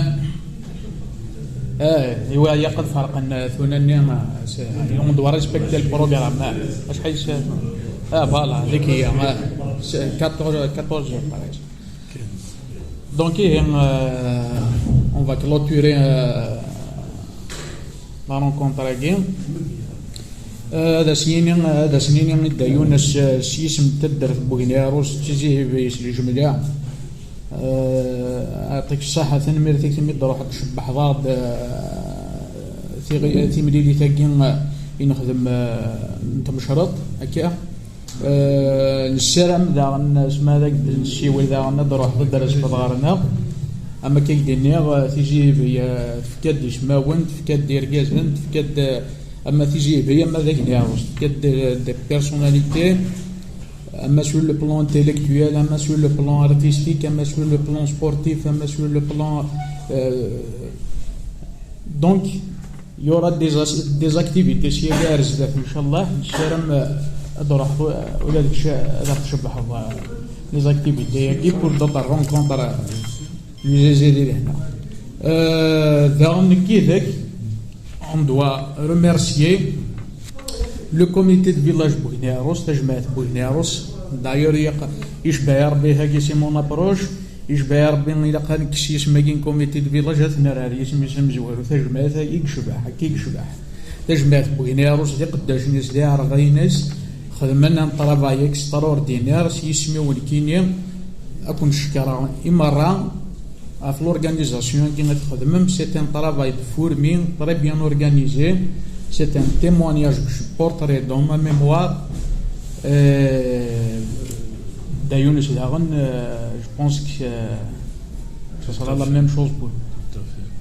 Eh, iwa yaqad ferqen, eh, tuna-nni, eh, s-, on doit respecter le programme, eh. Acḥal s-, ah, voilà, dik hي, eh, s-, quatorze, quatorze heures, par exemple. Donc, eh, euh, on va clôturer, euh, la rencontre-agi. Eh, ad as-yini, ad as-nini i Dda Yunes, eh, s yisem n taddart n Bugni Arus, d Tizi Hibes s ljemla. Eh, aɛṭik ṣṣaḥa, tanemmirt-ik imi d-truḥeḍ tcebbḥeḍ-aɣ-d, eh, tiɣi-, timlilit-agi, eh, i nexdem, eh, n tmecreḍt, akka. Eh, nessaram daɣen, asma ad ak-d-nessiwel daɣen, ad d-truḥeḍ ad d-resfeḍ ɣer-neɣ. Am akka i k-d-nniɣ, eh, Tizi Hibes, eh, tefka-d ismawen, tefka-d irgazen, tefka-d, eh, ama Tizi Hibes, ama d Agni Arus, tefka-d de, de personnalité, ama sur le plan intellectuel, ama sur le plan artistique, ama sur le plan sportif, ama sur le plan, euh, donc, il y aura des, as-, des activités, si elle est résidente, Inch'Allah, nessaram, euh, ad ruḥeḍ, euh, ula d kečč, euh, ad aɣ-tcebbḥeḍ, euh, les activités-agi pour d'autres rencontres, euh, les aider. Euh, daɣen nekk yid-k, on doit remercier le comité de village Bugni Arus, tajmaɛt Bugni Arus. D'ailleurs, yaq-, yecbeḥ Rebbi, hagi c'est mon approche. Yecbeḥ Rebbi, ilaq ad nekkes yisem-agi n comité de village, ad t-nerr ar yisem-is amezwaru, tajmaɛt i yecbeḥ, akka i yecbeḥ. Tajmaɛt Bugni Arus, d iqeddacen-is, d iɛerɣayen-is, xedmen un travail extraordinaire s yisem-iw nekkini. Ad ken-cekkreɣ i merra ɣef l'organisation-agi i txedmem. C'est un travail de fourmi, très bien organisé. C'est un témoignage que je porterai dans ma mémoire. Euh, Dda Yunes daɣen, euh, je pense que, euh, ce sera la même chose pour lui. Tout à fait.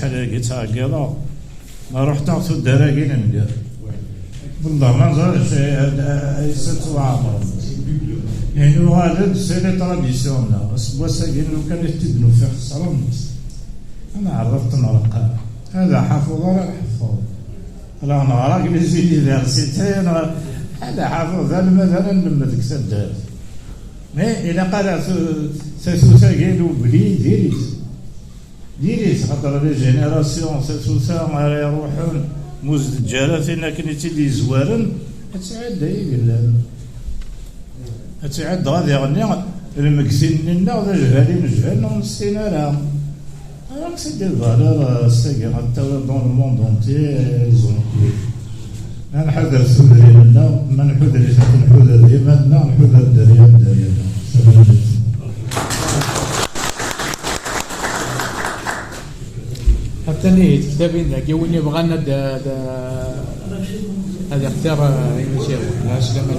acḥal-agi ttɛeggiḍeɣ. Ma ruḥ-aɣ tuddar-agi nemger. Wellah, ma nẓer acu ay, ay, ay s-ttwaɛemren. Ihi uɣalen-d, c'est les traditions-nneɣ. Aseggas-agi lukan i t-id-nufi xesrent. Ad neɛreḍ ad t-nreqq. Ad aḥafeḍ ara nḥeffeḍ. La neɣra deg les universités, neɣ ad aḥafeḍ d almad ara nlemmed deg taddart. Mais ilaq ara tu-, tatut-agi n ubli diri-t. Diri-t, xaṭer les générations, tasuta ara iruḥen, ma ur s-d-teǧǧi ara tin akken i tt-id-yezwaren, ad tt-iɛedda i yellan. Ad tt-iɛedda ad iɣenni lmegtin-nni-nneɣ d ajhal i nejhal, ur nessin ara. Alors, c'est des valeurs, euh, s-agi ad tawiḍ dans le monde entier, elles ont plu. Ma nḥuder tudrin-nneɣ, ma nḥuder-itent, nḥuder d iman-nneɣ, nḥuder dderya n dderya-nneɣ. Tanemmirt. Atan ihi tektabin dagi, win yebɣan ad, ad, ad ixtir, eh, imacawen. Ɛeslama.